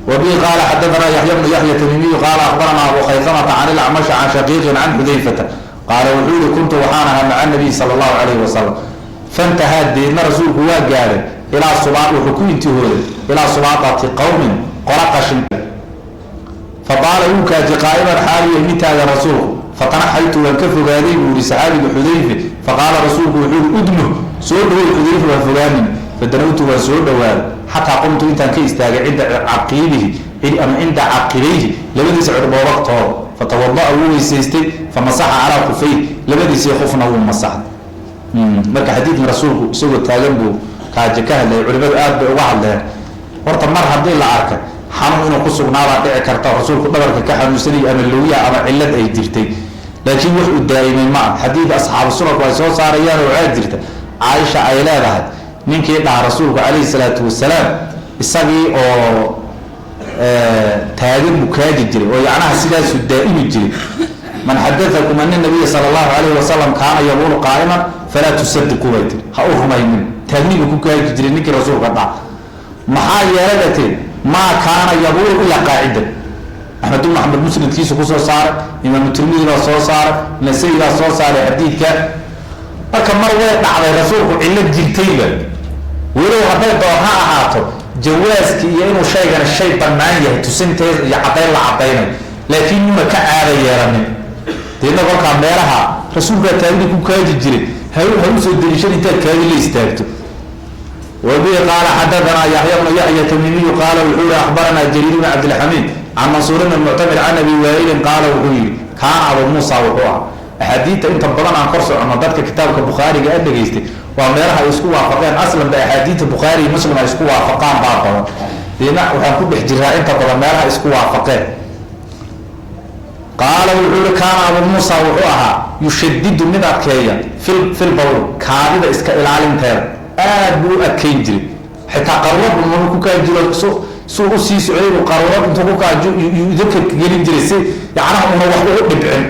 Wabihi qaala xadaanaa Yaxya bnu Yaxya Tamiimiyu, qaala akhbaranaa Abu Khaysamata can ilacmashi can Shaqiiqin can Xudayfata. Qaala wuxuu yihi: kuntu waxaan ahaa maca nabiy sala allahu calayhi wasalam. Fantahaa, deedna rasuulku waa gaadhay, ilaa suba, wuxuu ku intihooday, ilaa subaatati qowmin, qola qashin. Fabaala, wuu kaaji, qaa'iman xaaliya mid taagan rasuulku. Fatanaxaytu, waan ka fogaaday, buu yihi saxaabiga Xudayfe. Faqaala, rasuulku wuxuu yihi: udnu, soo dhawoy Xudayfe, waan fogaanin. Fadanawtu, waan soo dhawaaday, xataa qumtu, intaan ka istaagay, cinda caqiibihi ama cinda caqibayhi, labadiisa cirboobagtooda. Fatawada'a, wuu weysaystay, famasaxa calaa khufayh, labadiisii khufna wuu masaxay. Marka xadiidkan rasuulku isagoo taagan buu kaaje ka hadlayay. Culimadu aad bay uga hadleen. Horta mar haddii la arkay xanuun inuu ku sugnaabaa dhici karta, rasuulku dhabarka ka xanuunsanayay ama lowyaha ama cillad ay jirtay, laakiin wax uu daa'imay ma ah. Xadiid asxaabu sunanku ay soo saarayaan oo waxaa jirta Caaisha ay leedahay, ninkii dhaha rasuulku calayhi salaatu wasalaam isagii oo taagan buu kaaji jiray oo yacnaha sidaasuu daa'imi jiray, man xadatakum ana nabiya sala allahu calayhi wasalam kaana yabuulu qaa'iman falaa tusadiquu, bay tiri, ha u rumaynin. Taagni buu ku kaaji jiray ninkii rasuulka dhaha. Maxaa yeelay, bay tiri, maa kaana yabuulu ilaa qaacidan. Axmed ibnu Xambal musnadkiisa kusoo saaray, Imaamu Tirmidi baa soo saaray, Nasai baa soo saaray xadiidka. Marka mar way dhacday rasuulku cillo jirtayba, walow hadday doon ha ahaato, jawaaski iyo inuu shaygani shay bannaan yahay tusinteed iyo caddayn la caddaynayo, laakiin nuna ka caada yeelanin. Deedna kolkaa meelaha rasuulkaa taagni ku kaaji jiray ha ha usoo deliishan intaad kaadi la istaagto. Wabihi qaala xadaanaa Yaxya bnu Yaxya Tamiimiyu qaala wuxuu yihi: akhbaranaa Jariir bn Cabdilxamiid can Mansuur bn Muctamir can Abi Waailin qaala wuxuu yihi: kaana Abu Muusa wuxuu ahaa. Axaadiidta inta badan aan kor soconno, dadka kitaabka Bukhaariga a dhegaystay, waa meelaha ay isku waafaqeen. Aslan ba axaadiidta Bukhaari iyo Muslim ay isku waafaqaan baa badan. Deedna waxaan ku dhex jiraa inta badan meelaha ay isku waafaqeen. Qaala wuxuu yihi: kaana Abu Muusa wuxuu ahaa yushadidu, mid adkeeya, fil bawl, kaadida iska ilaalinteeda aad buu u adkeyn jiray. Xitaa qaruurad mama ku kaaji jiro, suu usii socday buu qaruurad intuu ku kaajo idinka gelin jiray, si yacnaha una wax ugu dhibcin.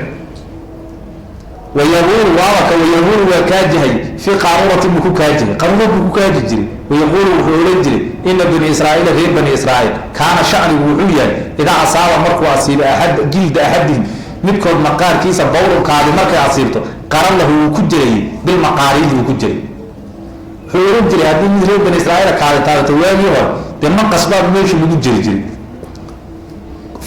Wayaquulu, waabaka, wayaquulu, waa kaajihay, fii qaaruuratin buu ku kaajihay, qaruurad buu ku kaaji jiray. Wayaquulu, wuxuu odhan jiray: ina bani Israaiila, reer bani Israaiil, kaana shanigu wuxuu yahay, idaa asaaba, markuu asiibo, aad jilda axadihim, midkood maqaarkiisa, bawrun, kaadi markay asiibto, qaran lahu, wuu ku jirayy, bilmaqaariidi wuu ku jiray. Wuxuu ohan jiray haddii mid reer bani Israaiil kaadi taabato, waagii hore dee maqas baa meesha lagu jiri jiray.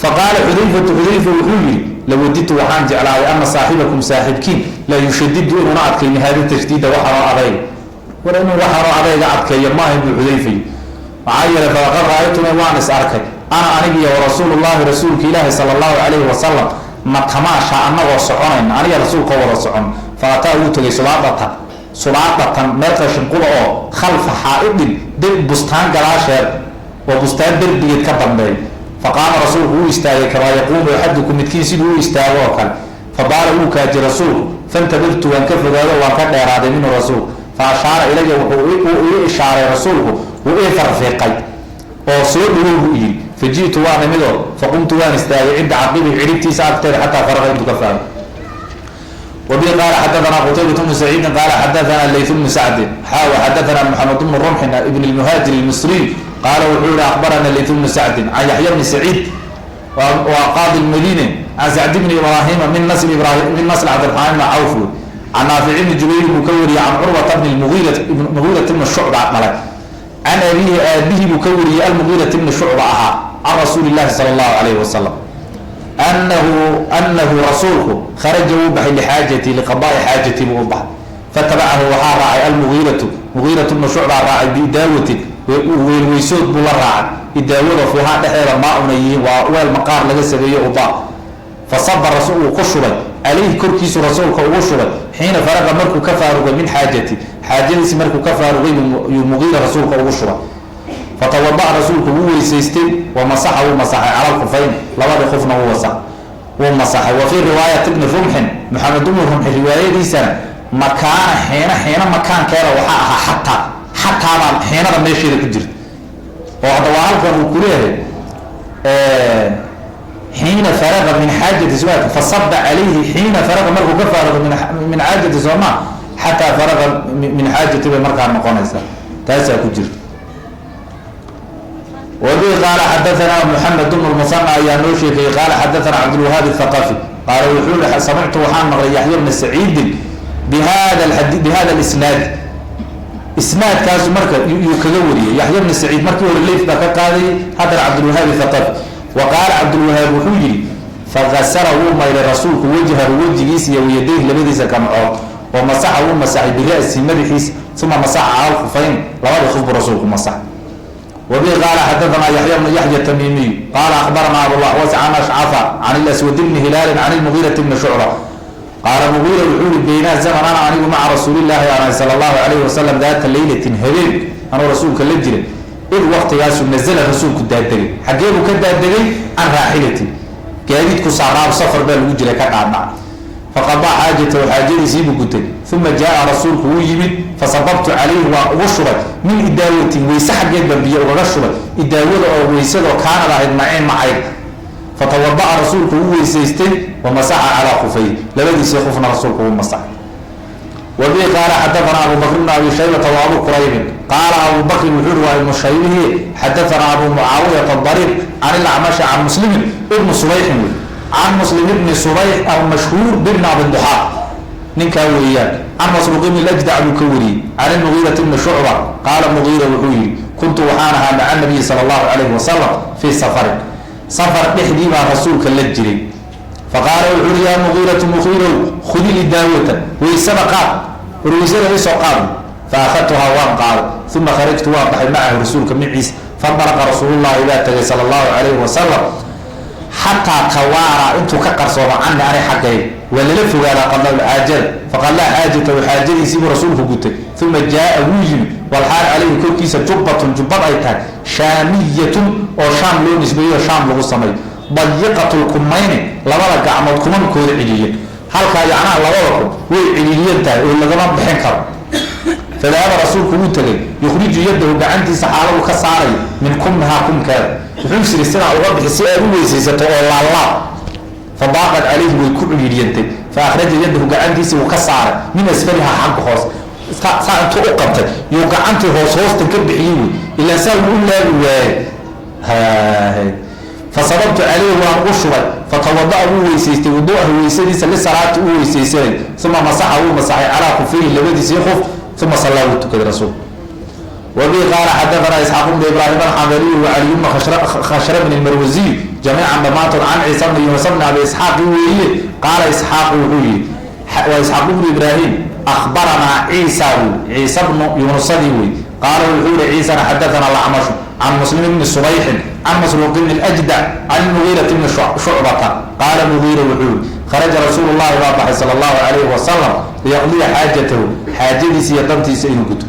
Faqaala Xudayfatu, Xudayfa wuxuu yihi: lawadidtu, waxaan jeclaaday, ana saaxibakum, saaxibkiin, laa yushadidu, inuuna adkayni, haada tashdiida, waxaanoo adayga. War inuu waxaanoo adayga adkeeyo maaha, buu Xudayfay. Maxaa yeelay, falaqad ra-aytuna, waan is arkay, ana anigiyo warasuulullahi, rasuulka Ilaahi, sala allahu calayhi wasalam, natamaasha, annagoo soconayna, aniga rasuulkoo wada socon. Fa ataa, wuu tegay, subaadatan, subaadatan, meel qashinquba oo khalfa xaa-idin, bustaan gadaasheed oo bustaan derbigeed ka dambeey. Faqaama, rasuulku wuu istaagay, kamaa yaquumu axadukum, midkiin siduu u istaago oo kale. Fabaala, wuu kaaji rasuulku. Fantabadtu, waan ka fogaado, waan ka dheeraaday, minhu, rasuulku. Fa ashaara ilaya, wuxuu ii ishaaray rasuulku, wuu ii farfiiqay oo soo dhawow buu yidhi. Fa ji'tu, waan imidoo, faqumtu, waan istaagay, cinda caqibihi, cidhibtiisa agteeda, xataa faraqa, intuu ka fahmo. Wabihi qaala xadaanaa Qutaybat bnu Saciidin qaala xadaanaa Layth bnu Sacdin xaawa xadaanaa Maxamed bnu Rumxin ibn lmuhaajir ilmisriy qaala wuxuu yihi: akhbarana Layth bnu Sacdin can Yaxya bni Saciid, waa qaadi lmadiine, can Sacd bni Ibraahima min nasl Ibrahim, min nasl Cabdiraxmaan bni Cawf wey, can Naafic bni Jubayr buu ka wariyey, can Curwata bni Mugiirati bni Shucba dhalay, can abiihi, aabihii buu ka wariyey, Almugiirati bni Shucba ahaa, can rasuuli llahi sala allahu calayhi wasalam anahu rasuulku kharaja, wuu baxay, lixaajati, liqadaai xaajati buu u baxay. Fatabacahu, waxaa raacay, almugiiratu, Mugiiratu bnu Shucbaa raacay, biidaawatin, weelweysood buu la raacay, idaawada fiihaa, dhexeeda, maa-una yihiin, waa weel maqaar laga sameeye uba. Fasaba, rasul uu ku shubay, calayhi, korkiisu rasuulka ugu shubay, xiina faraqa, markuu ka faarugay, min xaajati, xaajadiisi markuu ka faarugay yuu Mugiira rasuulka ugu shubay. Fatawada'a, rasuulku wuu weysaystay, wa masaxa, wuu masaxay, cala lkufayn, labadii khufna wuu masaxay. Wa fii riwaayati bni Rumxin, Maxamed bnu Rumxin riwaayadiisana, makaana xiina, xiina makaankeeda waxaa ahaa, xataa, xataabaa xiinada meesheeda ku jirta. Oo hadda waa halkan uu kuleeyahay xiina faraqa min xaajati sma fasaba calayhi xiina faraqa, markuu ka faaruqo min xaajati sooma, xataa faraqa min xaajati bay markaa noqonaysaa, taasaa ku jirta. Wabihi qaala xadaanaa Muxamed bnu Lmusana ayaa noo sheekeeyey, qaala xadaanaa Cabdulwahaab Athaqafi, qaala wuxuu yihi: samictu, waxaan maqlay Yaxya bna Saciidin bihada lisnaad. Isnaadkaasu marka yuu kaga wariyey Yaxya bna Saciid. Markii hore Leyf baa ka qaadayay, haddana Cabdulwahaab Athaqafi. Wa qaala Cabdulwahaab wuxuu yihi: fagasala, wuu maydhay rasuulku, wajhahu, wejigiisa, iyo wayadayhi, labadiisa gamcood, wa masaxa, wuu masaxay, bira'si, madaxiis, uma masaxa cala alkhufayn, labadii khuf buu rasuulku masax. Wabihi qaala xadaanaa Yaxya bnu Yaxya Tamiimiyu, qaala akhbaranaa Abulaxwas can Ashcafa can ilaswad bni Hilaalin can ilmugiirati bni Shucba, qaala Mugiira wuxuu yihi: baynaa zaman ana, anigu, maca rasuulillaahi ana sala allahu calayhi wasalam, daata leylatin, habeen anuu rasuulka la jiray, id waqtigaasu nazala, rasuulku daadegay. Xaggee buu ka daadegay? Can raaxilati, gaadiidku saaraab, safar baa lagu jiray, ka dhaadhac. Faqadaa xaajatahu, xaajadiisiibuu gutay. Uma jaaa, rasuulku wuu yimid. Fasababtu calayhi, waan ugu shubay, min idaawatin, weyse xaggeed baan biyo ugaga shubay, idaawada oo weysadoo kaanad ahayd maceen macayd. Fatawada'a, rasuulku wuu weysaystay, wa masaxa calaa khufay, labadiisii khufna rasuulku wuu masaxay. Wabihi qaala xadaanaa Abu Bakr bn Abi Shaybata wa Abu Quraybin. Qaala Abu Bakrin wuxuu uhi, waa Ibnu Shaybihi: xadaanaa Abu Mucaawiyata Dariir can ilacmashi can Muslimin ibnu Subayxin wey, can Muslim ibni Subayx almashhuur bibni Abiduxaa, ninkaa weeyaan. Can Masruuq ibni Lajdac buu ka wariyey, can ilmugiirati bni Shucba, qaala Mugiira wuxuu yihi: kuntu, waxaan ahaa, maca nabiyi sala allahu calayhi wasalam fii safarin, safar dhexdii baan rasuulka la jiray. Faqaala wuxu uhi: yaa Mugiiratu, Mugiirow, khudi idaawata, weysada qaad, war weysada isoo qaad. Fa akhadtuhaa, waan qaaday. Uma kharajtu, waan baxay, macahu, rasuulka maciis. Fandalaqa rasuulullahi baa tagay sala allahu calayhi wasalam, xataa tawaara, intuu ka qarsoomo, cani, ani xaggayga. Waa lala fogaadaa qadlxaajada. Faqadlaa xaajatahu, xaajadiisiibuu rasuulku gutay. Uma jaaa, wuu yimid, walxaal calayhi, korkiisa, jubbatun, jubbad ay tahay, shaamiyatun, oo Shaam loo nisbeeyo, Shaam lagu sameeyo, dayiqatulkumayni, labada gacmood kumankooda ciliyan, halkaa yacnaha labada kun way ciliiliyan tahay oo lagama bixin karo. Fadahaba, rasuulku wuu tegay, yukhriju yadahu, gacantiisa xaaladu ka saarayo, min kummihaa, kumkeeda. Wuxuu siri: sidaa uga bixi si aad u weysaysato oo laalaab. Fa daaqad calayhi, way ku ciliiliyantay. Fa akhraja yadahu, gacantiisii wuu ka saaray, min asfalihaa, xagga hoos. Saa intuu u qabtay yuu gacantii hoos hoostan ka bixiyey wey, ilaa saa wuu u laabi waayey. Fasababtu calayhi, waan ugu shubay. Fatawada'a, wuu weysaystay, wuduu'ahu, weysadiisa, lisalaati u weysaysanay. Uma masaxa, wuu masaxay, calaa khufayhi, labadiisii khuf. Uma sallaa, wuu tukaday rasuulku. Wabihi qaala xadaanaa Isxaaq bnu Ibraahim alxandaliyu wacaliy bnu Khashrabn almarwasiy, jamiican, dhammaantood, can Ciisa bni Yuunus bni Abi Isxaaqi weeye. Qaala Isxaaq wuxuu yihi, waa Isxaaq bnu Ibraahim: akhbaranaa Ciisa wey, Ciisa bnu Yuunusadii wey. Qaala wuxuu yihi Ciisana: xadaanaa Lacmashu can Muslim bni Subayxin can Masruuq bni Ljdac can Mugiirati bni Shucbata, qaala Mugiira wuxuu yihi: kharaja rasuulu llahi baa baxay sala allahu calayhi wasalam, liyaqdiya xaajatahu, xaajadiisa iyo dantiisa inuu guto.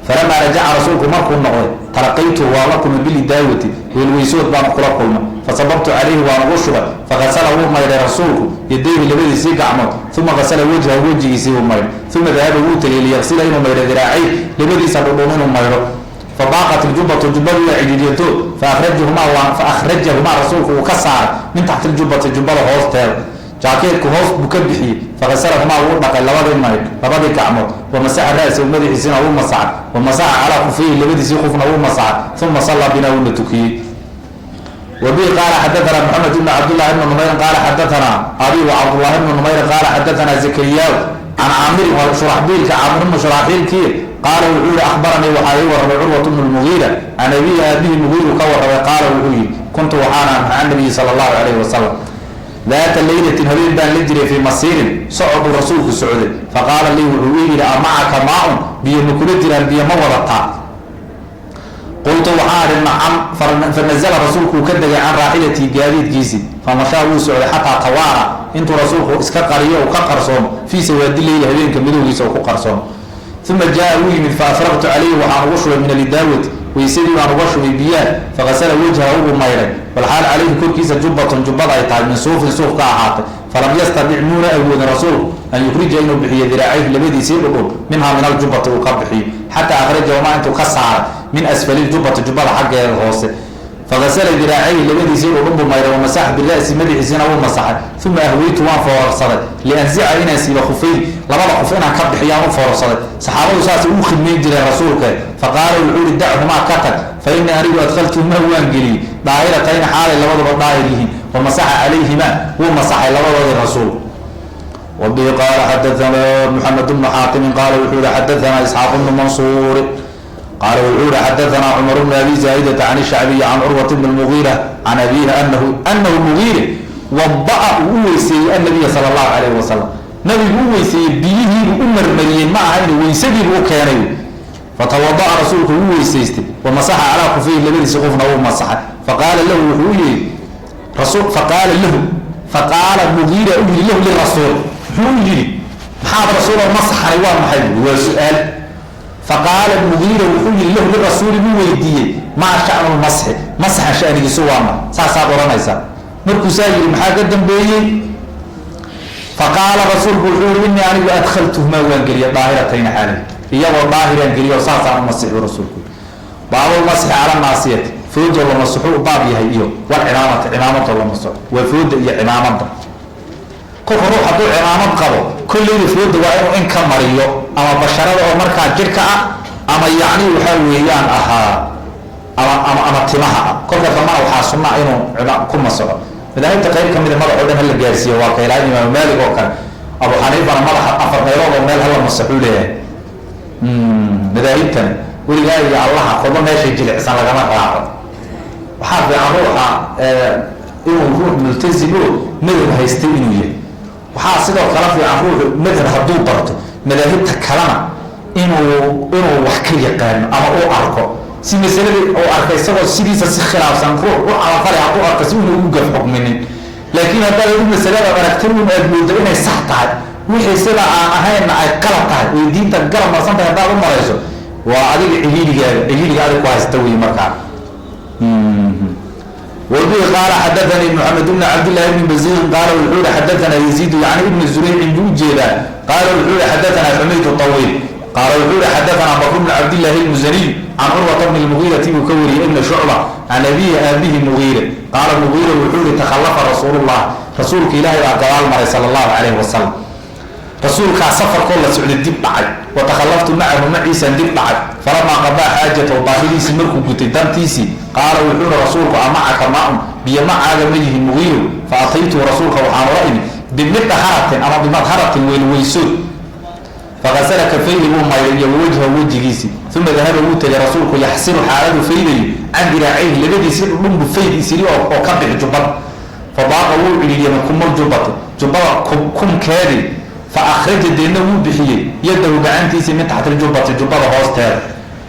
Falamaa rajaca, rasuulku markuu noqday, talaqaytu, waa la kulmay, bilidaawati, weelweysood baan kula kulmay. Fasababtu calayhi, waan ugu shubay. Fagasala, wuu maydhay rasuulku, yadayhi, labadiisii gacmood. Uma gasala wajhahu, wejigiisii buu maydhay. Uma dahaba, wuu tegay, liyagsila, inuu maydho, diraacay, labadiisa dhudhun inuu maydho. Fadaaqat iljubbatu, jubbadu waa cidhiidyanto. Fa akhrajahumaa, rasuulku uu ka saaray, min taxti ljubbati, jubbada hoosteeda, jaakeedku hoos buu ka bixiyey. Fakasalahumaa, wuu dhaqay labadii maydh, labadii gacmood. Wa masaxa ra'sahu, madaxiisina wuu masaxay. Wa masaxa calaa khufayhi, labadiisii khufna wuu masaxay. Uma sallaa binaa, wuuna tukiyey. Wabihi qaala xadaanaa Maxamed ibn Cabdillahi bni Numayrin, qaala xadaanaa abi wa Cabdullahi bni Numayrin, qaala xadaanaa Zakariyaa can Caamirin, waa Shuraxbiilka, Caamir bnu Shuraxbiilkii. Qaala wuxuu yihi: akhbaranii, waxaa ii warramay, Curwat bnu Lmugiira can abihi, aabihi Mugiiru ka warramay. Qaala wuxuu yihi: kuntu, waxaana, maca nabiyi sala allahu calayhi wasalam daata leylatin, habeen baan la jiray, fii masiirin, socod uu rasuulku socday. Faqaala lii, wuxuu ii yidhi: amacaka maa-un, biyo ma kula jiraan? Biyo ma wadataa? Qultu, waxaan idhi: nacam. Fanazala, rasuulku uu ka degay, can raaxilatii, gaadiidkiisii. Famashaa, wuu socday, xataa tawaara, intuu rasuulku iska qariyo, uu ka qarsoomo, fii sawaadi leyli, habeenka madowgiisa uu ku qarsoomo. Uma jaa, wuu yimid. Fa afraqtu calayhi, waxaan ugu shubay, min alidaawati, weysadii baan uga shubay biyaha. Fagasala wajhahu, buu maydhay, walxaal calayhi, korkiisa, jubbatun, jubbad ay tahay, min suufin, suuf ka ahaatay. Falam yastadic, muuna awoodin rasuulku, an yukhrija, inuu bixiyo, diraacayhi, labadiisii dhudhun, minhaa, min aljubbati, uu ka bixiyo, xataa akhrajahumaa, intuu ka saaray, min asfali ljubbati, jubbada xaggeeda hoose. Fagasala diraacayhi, labadiisii dhudhunbu mayray, wamasaxa bira'si, madaxiisina wuu masaxay. Uma ahweytu, waan foorarsaday, lianzica, inaan siiba, khufay, labada khuf inaan ka bixiyaan u foorarsaday. Saxaabadu saasay ugu khidmayn jireen rasuulka. Faqaala, wuxuu yihi: "Dachumaa, ka tag, fa innii anigu adkhaltuhumaa, waan geliyey, daahiratayni, xaalay labaduba daahir yihiin." Wamasaxa calayhimaa, wuu masaxay labadoodii rasuul. Wbihi qaala xadaana Maxamed bnu Xaatimin qaala wuxuu yihi: xadaana Isxaaq bnu Mansuur qaala wuxuu yihi: xadaana Cumar bnu Abi Zaa'idata can Shacbiyi can Curwat bn Mugiira can abihi anahu Mugiire wada'a, uu u weyseeyey, annabiya sala allahu alayhi wasalam, nabigu u weyseeyey, biyihiibuu u marmariyey, ma aha inu weysadiibu u keenay. Fatawada'a, rasuulku wuu weysaystay, wamasaxa calaa kufayhi, labadiisi qofna wuu masaxay. Faqaala lahu, wuxuu u yihi rasul, faqaala lahu, faqaala Mugiira u yihi lahu lirasuul, muxuu u yidhi? "Maxaad rasuuloo masaxani waa maxay?" Buui waa su-aal. Faqaala Mugiira wuxuu yihi lahu lirasuuli, buu weydiiyey: "Maa sha'nu lmasxi? Masaxa shanigiisu waa ma?" Saasaad odhanaysaa. Markuu saa yidhi, maxaa ka dambeeyey? Faqaala, rasuulku wuxuu yihi: "Innii anigu adkhaltuhumaa, waan geliya, daahiratayni, xaalay iyagoo daahiraan geliyo, saasaan u masixu." Rasuulku baabulmasxi cala naasiyati, foodoo la masaxo u baab yahay, iyo walcimaamati, cimaamadoo la masaxo. Waa fooda iyo cimaamada. Kolka ruux hadduu cimaamad qabo, kolleyda fooda waa inuu in ka mariyo, ama basharada oo markaa jidhka ah, ama yacni waxaa weeyaan ahaa ama timaha ah. Kolka dambana waxaa sunaa inuu ku masaxo. Madaahibta qayb kamida madax o dhan hala gaarsiiyo, waa kaylaan Imaamu Maalik oo kale. Abu Xaniifana madaxa afar meelood oo meel hala masaxuu leeyahay. Madaahibtana weligaa iyo allaha qodo meeshay jilicsan lagama raaco. Waxaa fiican ruuxa inuu ruux multazim oo madhab haystay inuu yahay. Waxaa sidoo kale fiican ruuxu madhab hadduu barto, madaahibta kalena inuu wax ka yaqaano ama uu arko, si masaladii uu arkay isagoo sidiisa si khilaafsan ruux u camalfalay hadduu arko, si una ugu gaf xukminin. Laakiin haddaad adu masalada aragtay un aad moodo inay sax tahay, wixii sida aan ahaynna ay qalab tahay oy diinta garab marsan tahay haddaad u marayso, waa adiga ciliiligaaga, ciliiliga adig ku haysta wey markaa. Wbihi qaala xadaanii Mxamed bn Cabdillahi bni Baziirin qaala wuxuu yihi: xadaanaa Yaziidu, yani ibni Zuraycin buu ujeedaa, qaala wuxuu yihi: xadaanaa Xumayd Awiil qaala wuxuu yihi: xadaanaa Bakr bn Cabdillahi lmusaniy can Curwata bni Lmugiirati buu ka wariyey ibna Shucba can abihi, aabihi Mugiire, qaala Mugiira wuxuu yihi: takhalafa rasuulullah, rasuulka Ilaahay baa gadaal maray, sala allahu calayhi wasalam. Rasuulkaa safarkoo la socday dib dhacay. Wa takhallaftu macahu, maciisaan dib dhacay. Falamaa qadaa xaajatahu, baahidiisii markuu gutay, dantiisii, qaala wuxuu yihi rasuulku: "Amacaka maa-un? Biyo macaaga ma yihiin, Mugiirow?" Fa ataytuhu, rasuulka waxaan ula imi, bimidharatin ama bimadharatin, weelweysood. Fagasala kafayhi, wuu mayray, iyo wajha, wejigiisii. Uma dahaba, wuu tegay rasuulku, yaxsiru, xaaladu faydayo, can diraacayhi, labadiisii dhudhunbu fayd isiri oo ka bixi jubbada. Fadaaqa, wuu cidhiidhiyama, kumal jubbati, jubbada kumkeedii. Fa akhraja, deedna wuu bixiyey, yadahu, gacantiisii, min taxti ljubbati, jubbada hoosteeda.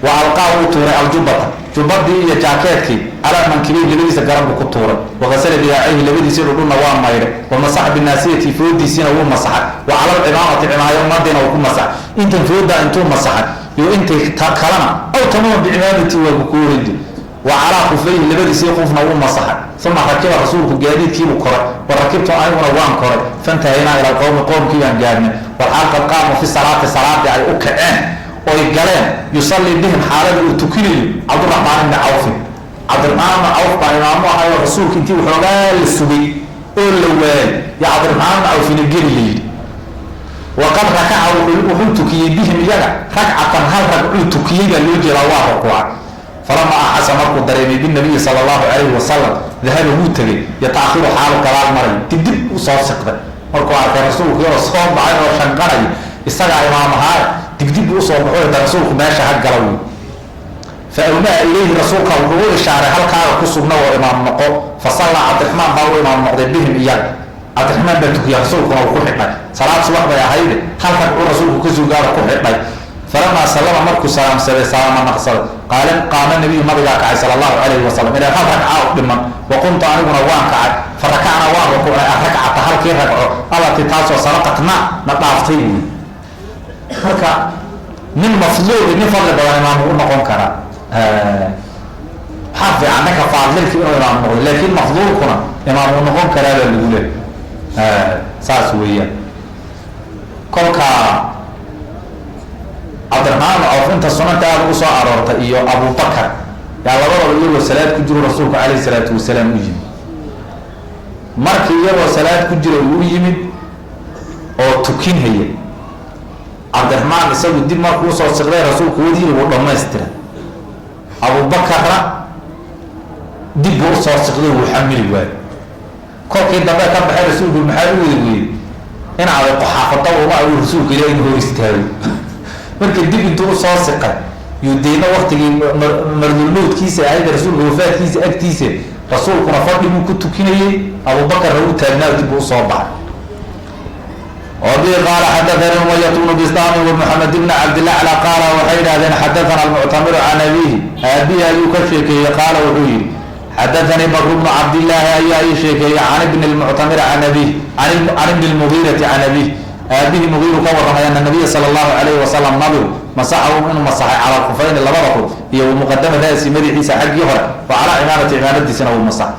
Wa alqaa, wuu tuuray, aljubbata, jubbadii iyo jaakeedkii, calaa mankibey, labadiisa garabbu ku tuuray. Wagasala diraacayhi, labadiisii dhudhunna waa maydhay. Wa masaxa binaasiyati, foodiisiina wuu masaxay. Wa cala alcimaamati, cimaayamadiina wuu ku masaxay. Intan foodaa intuu masaxay iyo intay kalena aw tamama bicimaamati, waa kukuuridi. Wa calaa khufayhi, labadiisii qufna wuu masaxay. Uma rakiba, rasuulku gaadiidkiibuu koray, wa rakibtu, aniguna waan koray. Fantahaynaa ila alqowmi, qoomkii baan gaadhnay, walxaal qad qaamuu fi salaati, salaadii ay u kaceen oy galeen, yusallii bihim, xaalada uu tukinayo, Cabduraxmaan ibni Cawfin. Cabdiraxmaan ibni Cawf baa imaamu ahayo. Rasuulka intii waxoogaa la sugay oo la waayay yo Cabdiraxmaan ibni Cawfina geli la yidhi. Waqad rakaca, wuxuu tukiyey, bihim, iyaga, ragcatan, hal ragcuu tukiyey baa loo jeedaa, waa rukuuca. Falamaa axasa, markuu dareemay, binabiyi sala allahu calayhi wasalam, dahaba, wuu tegey, yataakhiru, xaalu gadaal maray, dibdib u soo siqday. Markuu arkay rasuulku yaroo soo baxay oo shanqanay, isagaa imaam ahaa, dibdib buu usoo baxo da rasuulku meesha ha gala wey. Fa awmaa ilayhi, rasuulka wuxuu u ishaaray: "Halkaaga ku sugna oo imaam noqo." Fa sallaa, Cabdiraxmaan baa u imaam noqday, bihim, iyaga. Cabdiraxmaan baa tukiya, rasuulkuna uu ku xidhay. Salaad subax bay ahayde, hal ragcuu rasuulku ka sugaaba ku xidhay. Falamaa sallama, markuu salaamsaday, salaama naqsaday, qaala qaama nabiyu, nabigaa kacay, sala allahu calayhi wasalam, ilaa hal ragcaa u dhiman. Wa qumtu, aniguna waan kacay. Fa rakacnaa, waan rukuucnay, arrakcata, halkii ragco, allatii, taasoo, sabaqatna, na dhaaftay buui. Marka nin mafduuli nin fadli badan imaam u noqon karaa. Waxaa fiican ninka faadilka inuu imaam noqdo, laakiin mafduulkuna imaam uu noqon karaa baa lagu leey. Saas weeyaan. Kolka Cabdiraxmaan ibn Cawf inta sunanta aada ugu soo aroortay iyo Abubakar Yaa labadaba iyagoo salaad ku jiro rasuulku calayhi salaatu wasalaam u yimid. Markii iyagoo salaad ku jira uu yimid oo tukinhaya, Cabdiraxmaan isagu dib markuu usoo siqday rasuulku wadiina wuu dhammaystiray, Abubakarna dib buu usoo siqday, wuu xamili waayo. Kolkii dambe ka baxay rasuulku, maxaa u wadi weyey in aday qoxaafada uma uu rasuulku ilaah inuu hor istaago. Markii dib intuu usoo siqay yuu deedna waktigii mardulmowdkiisa ahayd rasuulka wafaadkiisa agtiisa, rasuulkuna fadhi buu ku tukinayey, Abubakarna uu taagnaa, dib buu usoo baxay. Wabi qaala xadaanii Umayat bnu bistaami wa Maxamed bni Cabdilacla qaala, waxay yidhahdeen: xadaana almuctamiru can abiihi, aabihi ayuu ka sheekeeyey. Qaala wuxuu yihi: xadaanii Bakr bnu Cabdillaahi ayaa ii sheekeeyey, can ibni lmuctamir can abiih, can ibni lmugiirati can abiih, aabihi Mugiiru ka warramay, ana nabiya sala allahu alayhi wasalam, nabigu, masaxa inuu masaxay cala alkufayni, labada kuf, iyo wamuqadama ra'si, madaxiisa xaggii hore, wa calaa cimaamati, cimaamadiisana uu masax.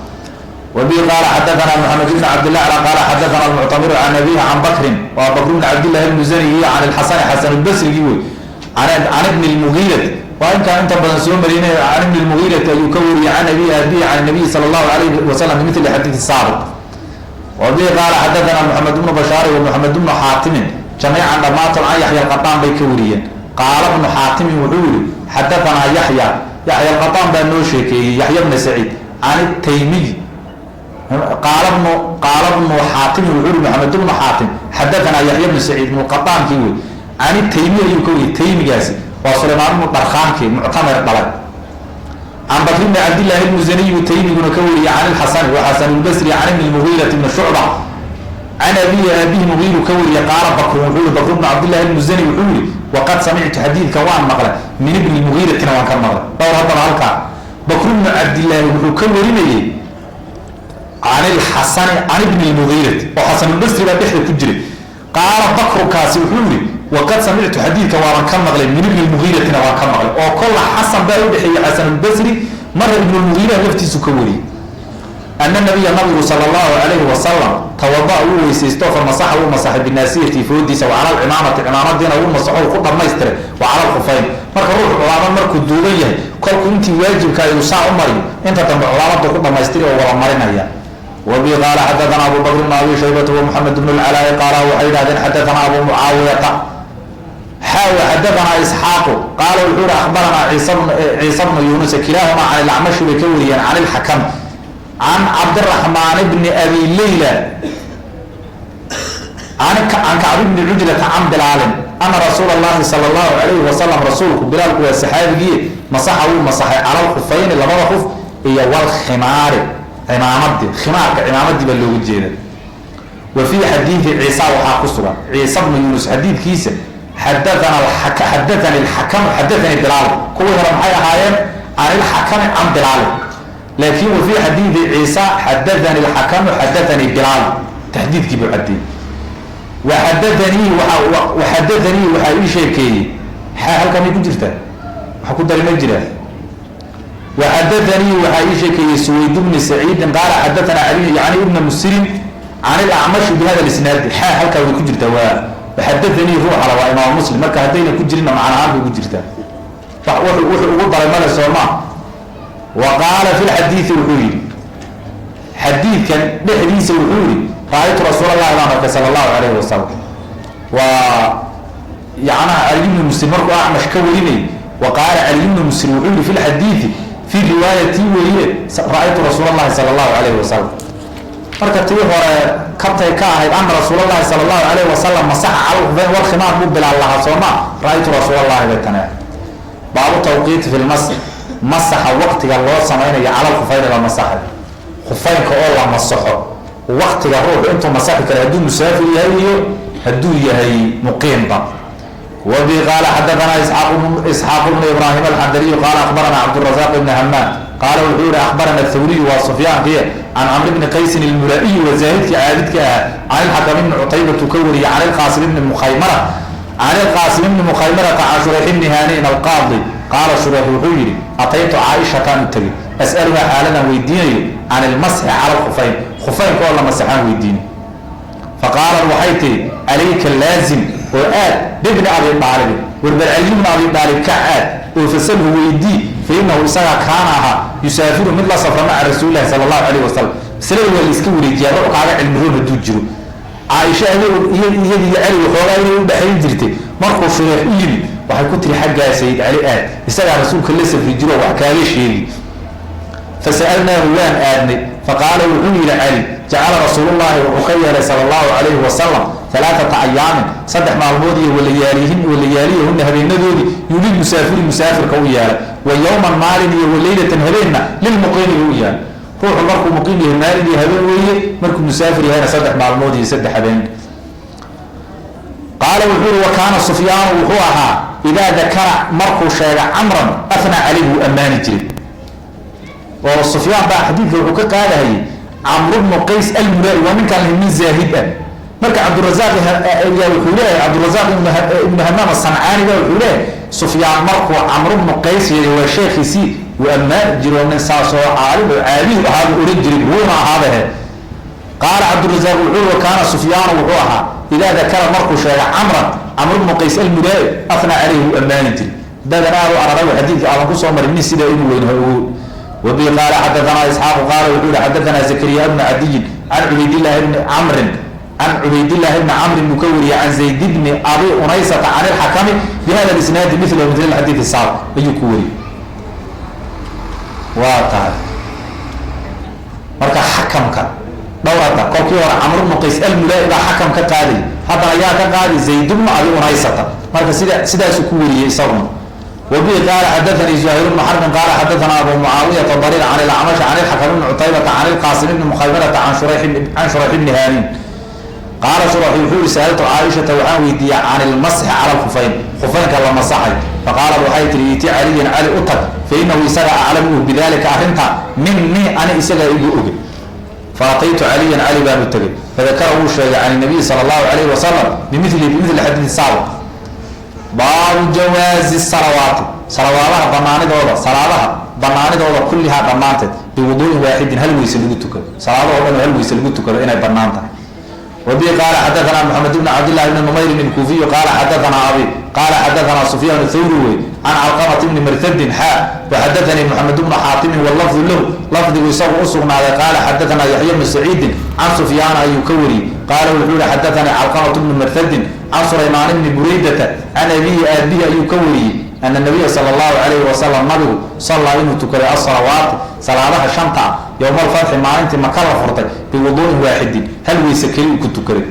Wabi qaala xadaana Maxamed bn Cabdillah qaala xadaana almuctamiru can abihi can Bakrin, waa Bakr bn Cabdillahi lmusani, iyo can ilxasani, xasan lbasrigii wey, can ibni lmugiirati, waa inkaan inta badan soo marinay, can ibni lmugiirati ayuu ka wariyey, can abihi, aabihi, can nabiyi sala allahu alayhi wasalam bimili xadiidi saabiq. Wabi qaala xadaana Maxamed bnu Bashaari wa Maxamed bnu Xaatimin jamiican, dhammaantood, can Yaxya alqataan bay ka wariyeen. Qaala bnu Xaatimin wuxuu yihi: xadaanaa Yaxya, Yaxya alqataan baa noo sheekeeyey, Yaxya bna Saciid, can Taymiy. Qaala bnu Xaatimin wuxuu yihi, Maxamed bnu Xaatim: xadaanaa Yaxya bnu Saciid ibnu Qataankii wey, can Taymiy ayuu ka wariyey. Taymigaasi waa Sulaymaan bnu Dharkhaankii Muctamir dhalay. Can Bakr bni Cabdillahi lmusaniyu taymiguna ka wariyey, can ilxasani, wa Xasan lbasri, can ibni lmugiirati bni Shucba, can abihi, aabihi Mugiiru ka wariyey. Qaala Bakru wuxuu yihi, Bakr bnu Cabdillahi lmusani wuxuu yihi: waqad samictu, xadiidka waan maqlay, min ibni lmugiiratina waan ka maqlay. Dhowr haddaba halkaa Bakr bnu Cabdillaahi wuxuu ka warinayey can ilxasani can ibni lmugiirati, oo Xasanulbasri baa dhexda ku jiray. Qaala Bakrukaasi wuxuu yihi: waqad samictu, xadiidka waaban ka maqlay, min ibni lmugiiratina waan ka maqlay, oo kolla Xasan baa u dhexeeyey Xasanulbasri, marra Ibnulmugiiraha laftiisu ka wariyey. Ana nabiya, nabigu, sala allahu calayhi wasalam tawada-a, wuu weysaysto, fa masaxa, wuu masaxay, binaasiyati, foodiisa, wa cala alcimaamati, cimaamadiina wuu masaxo, ku dhammaystiray, wa cala alkhufayn. Marka ruuxu culaamad markuu duuban yahay, kolkuu intii waajibka ayuu saa u mariyo, inta dambe culaamadu ku dhamaystiri oo wada marinaya. Wabi qaala xadaana Abu Bakr bn Abi Shaybata wa Moxamed bn lcalaa'i qaala, waxay yidhahdeen: xadaana Abu Mucaawiyata xaawa, xadaanaa Isxaaqu qaala, wuxuu yihi: akhbaranaa Ciisa bnu Yunusa, kilaahumaa can ilacmashi bay ka wariyeen, can ilxakam, can Cabdiraxmaan bni Abi Leyla, can Kacb bni Cujlata, can Bilaalin, ana rasuula allahi sala allahu alayhi wasalam, rasuulku, Bilaalku waa saxaabigiie, masaxa, wuu masaxay, cala alkhufayni, labada khuf, iyo walkhimaari, cimaamadii, khimaarka cimaamadii baa looga jeeda. Wa fii xadiidi Ciisa, waxaa ku sugan Ciisa bnu Yunus xadiidkiisa: xadathani alxakamu, xadathanii Bilaal. Kuwii hore maxay ahaayeen? Can ilxakami can Bilaal. Laakiin wa fii xadiidi Ciisa: xadathani alxakamu, xadathanii Bilaal, taxdiidkii buu caddeeyey. Waxadathanii, waxadathanii, waxaa ii sheekeeyey, halkaa may ku jirtaa? Waxa ku dari ma jiraa? Waxadathanii, waxaa ii sheekeeyey Suwayd bni Saciidin qaala xadathana Cali yani ibna Musirin can ilacmashi bihada lisnaadi. Xa halkaa way ku jirtaa, waa waxadathanii ruuxala, waa Imaam Muslim. Marka haddayna ku jirinna macnahaan bay ku jirtaa, wuxuu ugu daray male sooma. Wa qaala fi lxadiidi, wuxuu yidhi xadiidkan dhexdiisa, wuxuu yihi: ra-aytu rasuul allahi baan arkay sala allahu alayhi wasalam. Waa yacnaha Cali ibnu Muslim markuu Acmash ka warinayay. Wa qaala Cali ibnu Muslim wuxuu yihi fi lxadiidi, fii riwaayatii weeye: ra-aytu rasuul allahi sala allahu alayhi wasalam. Marka tii hore kabtay ka ahayd ana rasuul allahi sala allahu alayhi wasalam masaxa cala lkufayn walkhimaar buu bilaal lahaa sooma, ra-aytu rasuul allahi bay tane. Baabu tawqiiti fi lmasx, masaxa waqtiga loo samaynayo, cala lkhufayni la masaxay, khufaynka oo la masaxo, waktiga ruuxu intuu masaxi kara, hadduu musaafir yahay iyo hadduu yahay muqiimba. Wabi qaala xadathana Isxaaq bnu Ibraahim alxandariyu qaala akhbarana Cabdurazaq ibn Hamaam qaala, wuxuu yihi: akhbarana Thawriyu, waa Sufyaankiy, can Camr bni Qaysin ilmulaa'iyi, waa zaahidkii caabidka ahaa, can ilxakam ibni Cutaybatu ka wariyey, can ilqaasim ibni Mukhaymara, can ilqaasim ibni Mukhaymarata, can Shurayx ibni Haaniin alqaadi qaala, Shurayx wuxuu yihi: ataytu Caaishataan u tegey, as'aluhaa, xaaladaan weydiinayo, can ilmasxi cala alkhufayn, khufaynka oo la masaxaan weydiinay. Faqaalat, waxay tihi: calayka laazim oo aad bibni Abi Aalibin, werber Cali bni Abi Aalib ka aad oo fasalhu weydii, Fa inahu isagaa kaana ahaa yusaafiru mid la safra maca rasuulilahi sala allahu calayh wasalam. Masalada waa la iska wareejiyaa, ruux kaaga cilmi roon hadduu jiro. Caaisha iyadii Cali waxoogaa inay u dhexayn jirtay. Markuu Shureex u yimid, waxay ku tiri: "Xaggaa Sayid Cali aad, isagaa Rasuulka la safri jiro, wax kaaga sheegi." Fasa'alnaahu, waan aadnay. Faqaala, wuxuu yidhi Cali: "Jacala Rasuulullaahi, wuxuu ka yeelay, sala allahu calayhi wasalam, alaaata ayaamin, 3 maalmood iyo walayaalihin, walayaaliyahuna, habeenadoodii, yuu lilmusaafiri, musaafirka u yeelay, wa yowman, maalin, iyo waleylatan, habeenna, lilmuqiimi buu u yeelay." Ruuxu markuu muqiim yahay maalin iyo habeen weeye, markuu musaafir yahayna 3 maalmood iyo 3 habeen. Qaala wuxuu yihi: "Wa kaana Sufyaanu, wuxuu ahaa, idaa dakara, markuu sheega, Camran, afnaa caleyh, wuu ammaani jiray." Oo Sufyaan baa xadiidka wuxuu ka qaadahayay Camru bnu Qays Almuraai, waa ninkaan lahay, nin zaahid ah. Marka Cabdurazaaq ayaa wuxuu leeyahay, Cabdurazaaq ibnu Hamaam Asancaani baa wuxuu leeyahay, Sufyaan markuu Camru bnu Qays yeegay, waa sheekhiisii, wuu ammaani jiro, nin saasoo caalim oo caabid ahaa buu ohan jiray, wuuna ahaabahe. Qaala Cabdurazaaq wuxuu: "Wa kaana Sufyaanu, wuxuu ahaa, idaa dakara, markuu sheega, Camran, Camru bnu Qays Almuraai, afnaa caleyhi, wuu ammaani jiray." Dadan aad u araray xadiidka aadan kusoo marin nin sidaa inuu weynaho ogow. Wabi qaala xadaanaa Isxaaqu qaala wuxuu yihi: xadaanaa Zakariya bna Cadiyin can Cubaydillaahi bni Camrin, can Cubaydillaahi bni Camrin buu ka wariyey, can Zayd bni Abi Unaysata, can Ilxakami bihada isnaadi mila mil xadiid saab ayuu ku wariyey. Waa tahay marka xakamka dhowrada kolkii hore Camr bnu Qays Almulaa'i baa xakam ka qaaday, haddana yaa ka qaaday? Zayd bnu Abi Unaysata. Marka sidaasuu ku wariyey isaguna. Wabihi qaala xadaanii Zuhayr bnu Xarbin qaala xadaanaa Abu Mucaawiyata Dariir can Ilacmash can Ilxakam bni Cutaybata can Ilqaasim bni Mukhaymarata can Shurayx bni Haanin. Qaala Shurax wuxuu yihi: "Sa'altu Caaishata, waxaan weydiiyey, can ilmasxi cala alkhufayn, khufaynka la masaxay. Faqaalat, waxay tihi: 'Iti Caliyan, Cali u tag, fa inahu isaga aclamu bidalika, arrinta, minii, ani isagaa igu oge." Faataytu Caliyan, Cali baan u tegay. Fadakara, wuu sheegay, can nabiyi sala allahu calayhi wasalam bimili xadiidi saabiq. Baabu jawaazi salawaati, salawaadaha banaanidooda, salaadaha banaanidooda, kullihaa, dhammaanteed, biwuduu'in waaxidin, hal weyse lagu tukado. Salaadahoo dhan oo hal weyse lagu tukado inay banaan tahay. Wabi qaala xadaanaa Maxamed bn Cabdillahi bni Numayrin Ilkuufiyu qaala xadaanaa abi qaala xadaanaa Sufyaan Thawri wey, can Calqamati bni Martadin xaa. Waxadaanii Maxamed bnu Xaatimin, walafdu lahu, lafdigu isagu u sugnaaday. Qaala xadaanaa Yaxya bnu Saciidin can Sufyaana ayuu ka wariyey. Qaala wuxuu yihi: xadaanii Calqamatu bnu Martadin can Sulaymaan bni Buraydata can abihi, aabihi ayuu ka wariyey, ana nabiya sala allahu calayhi wasalam, nabigu, sallaa, inuu tukaday, asalawaati, salaadaha shanta ah, yowma alfatxi, maalintii Maka la furtay, biwuduu'in waaxidin, hal weyse keli uu ku tukaday.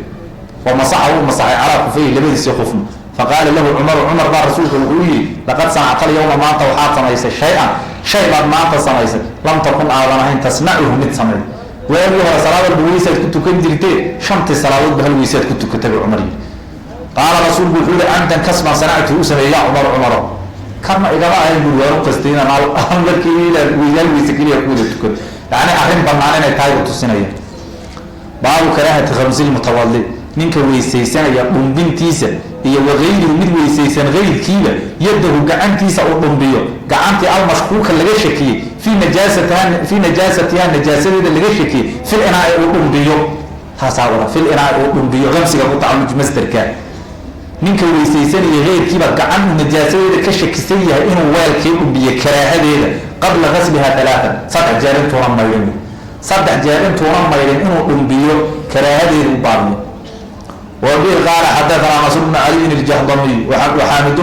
Wa masaxa, wuu masaxay, calaa kufayhi, labadiisii khufna. Faqaala lahu Cumaru, Cumar baa rasuulka wuxuu u yidhi: "Laqad sanacta alyawma, maanta waxaad samaysay, shay-an, shay baad maanta samaysay, lam takun, aadan ahayn, tasnacuhu, mid samay. Waagii hore salaad walba weysaad ku tukan jirtee, shantii salaadoodba hal weysaad ku tukatay," buu Cumar yidhi. Qaala rasuulku wuxuu yihi: "Camdan, kasbaan, sanactu, u sameeyey, yaa Cumar, Cumaro, kama igama ahayn." Buri: "Waan u qastay inaan markii hal weyse keliya ku wada tukado." Yacni arrin banaan inay tahay buu tusinaya. Baabu karaahati khamsi lmutawali, ninka weysaysanaya dhumbintiisa, iyo wakayrihi, mid weysaysan kayrkiiba, yadahu, gacantiisa uu dhumbiyo, gacantii almashkuuka, laga shakiyey, fii najaasatiha, fii najaasatiha, najaasadeeda laga shakiyey, fil inaai uu dhumbiyo. Taasaa wada fil inaai uu dhumbiyo, hamsiga ku tacalluj masderka. Ninka weysaysanaya keyrkiiba gacan uu najaasadeeda ka shakisan yahay inuu weelkii dhumbiyo karaahadeeda, qabla gasliha alaaan, 3 jeer intuuna maydhin, 3 jeer intuuna maydhin inuu dhumbiyo karaahadeeda u baabiyo. Wabi qaala xadaanaa Nasr bnu Caliyin Aljahdamiy waxaamid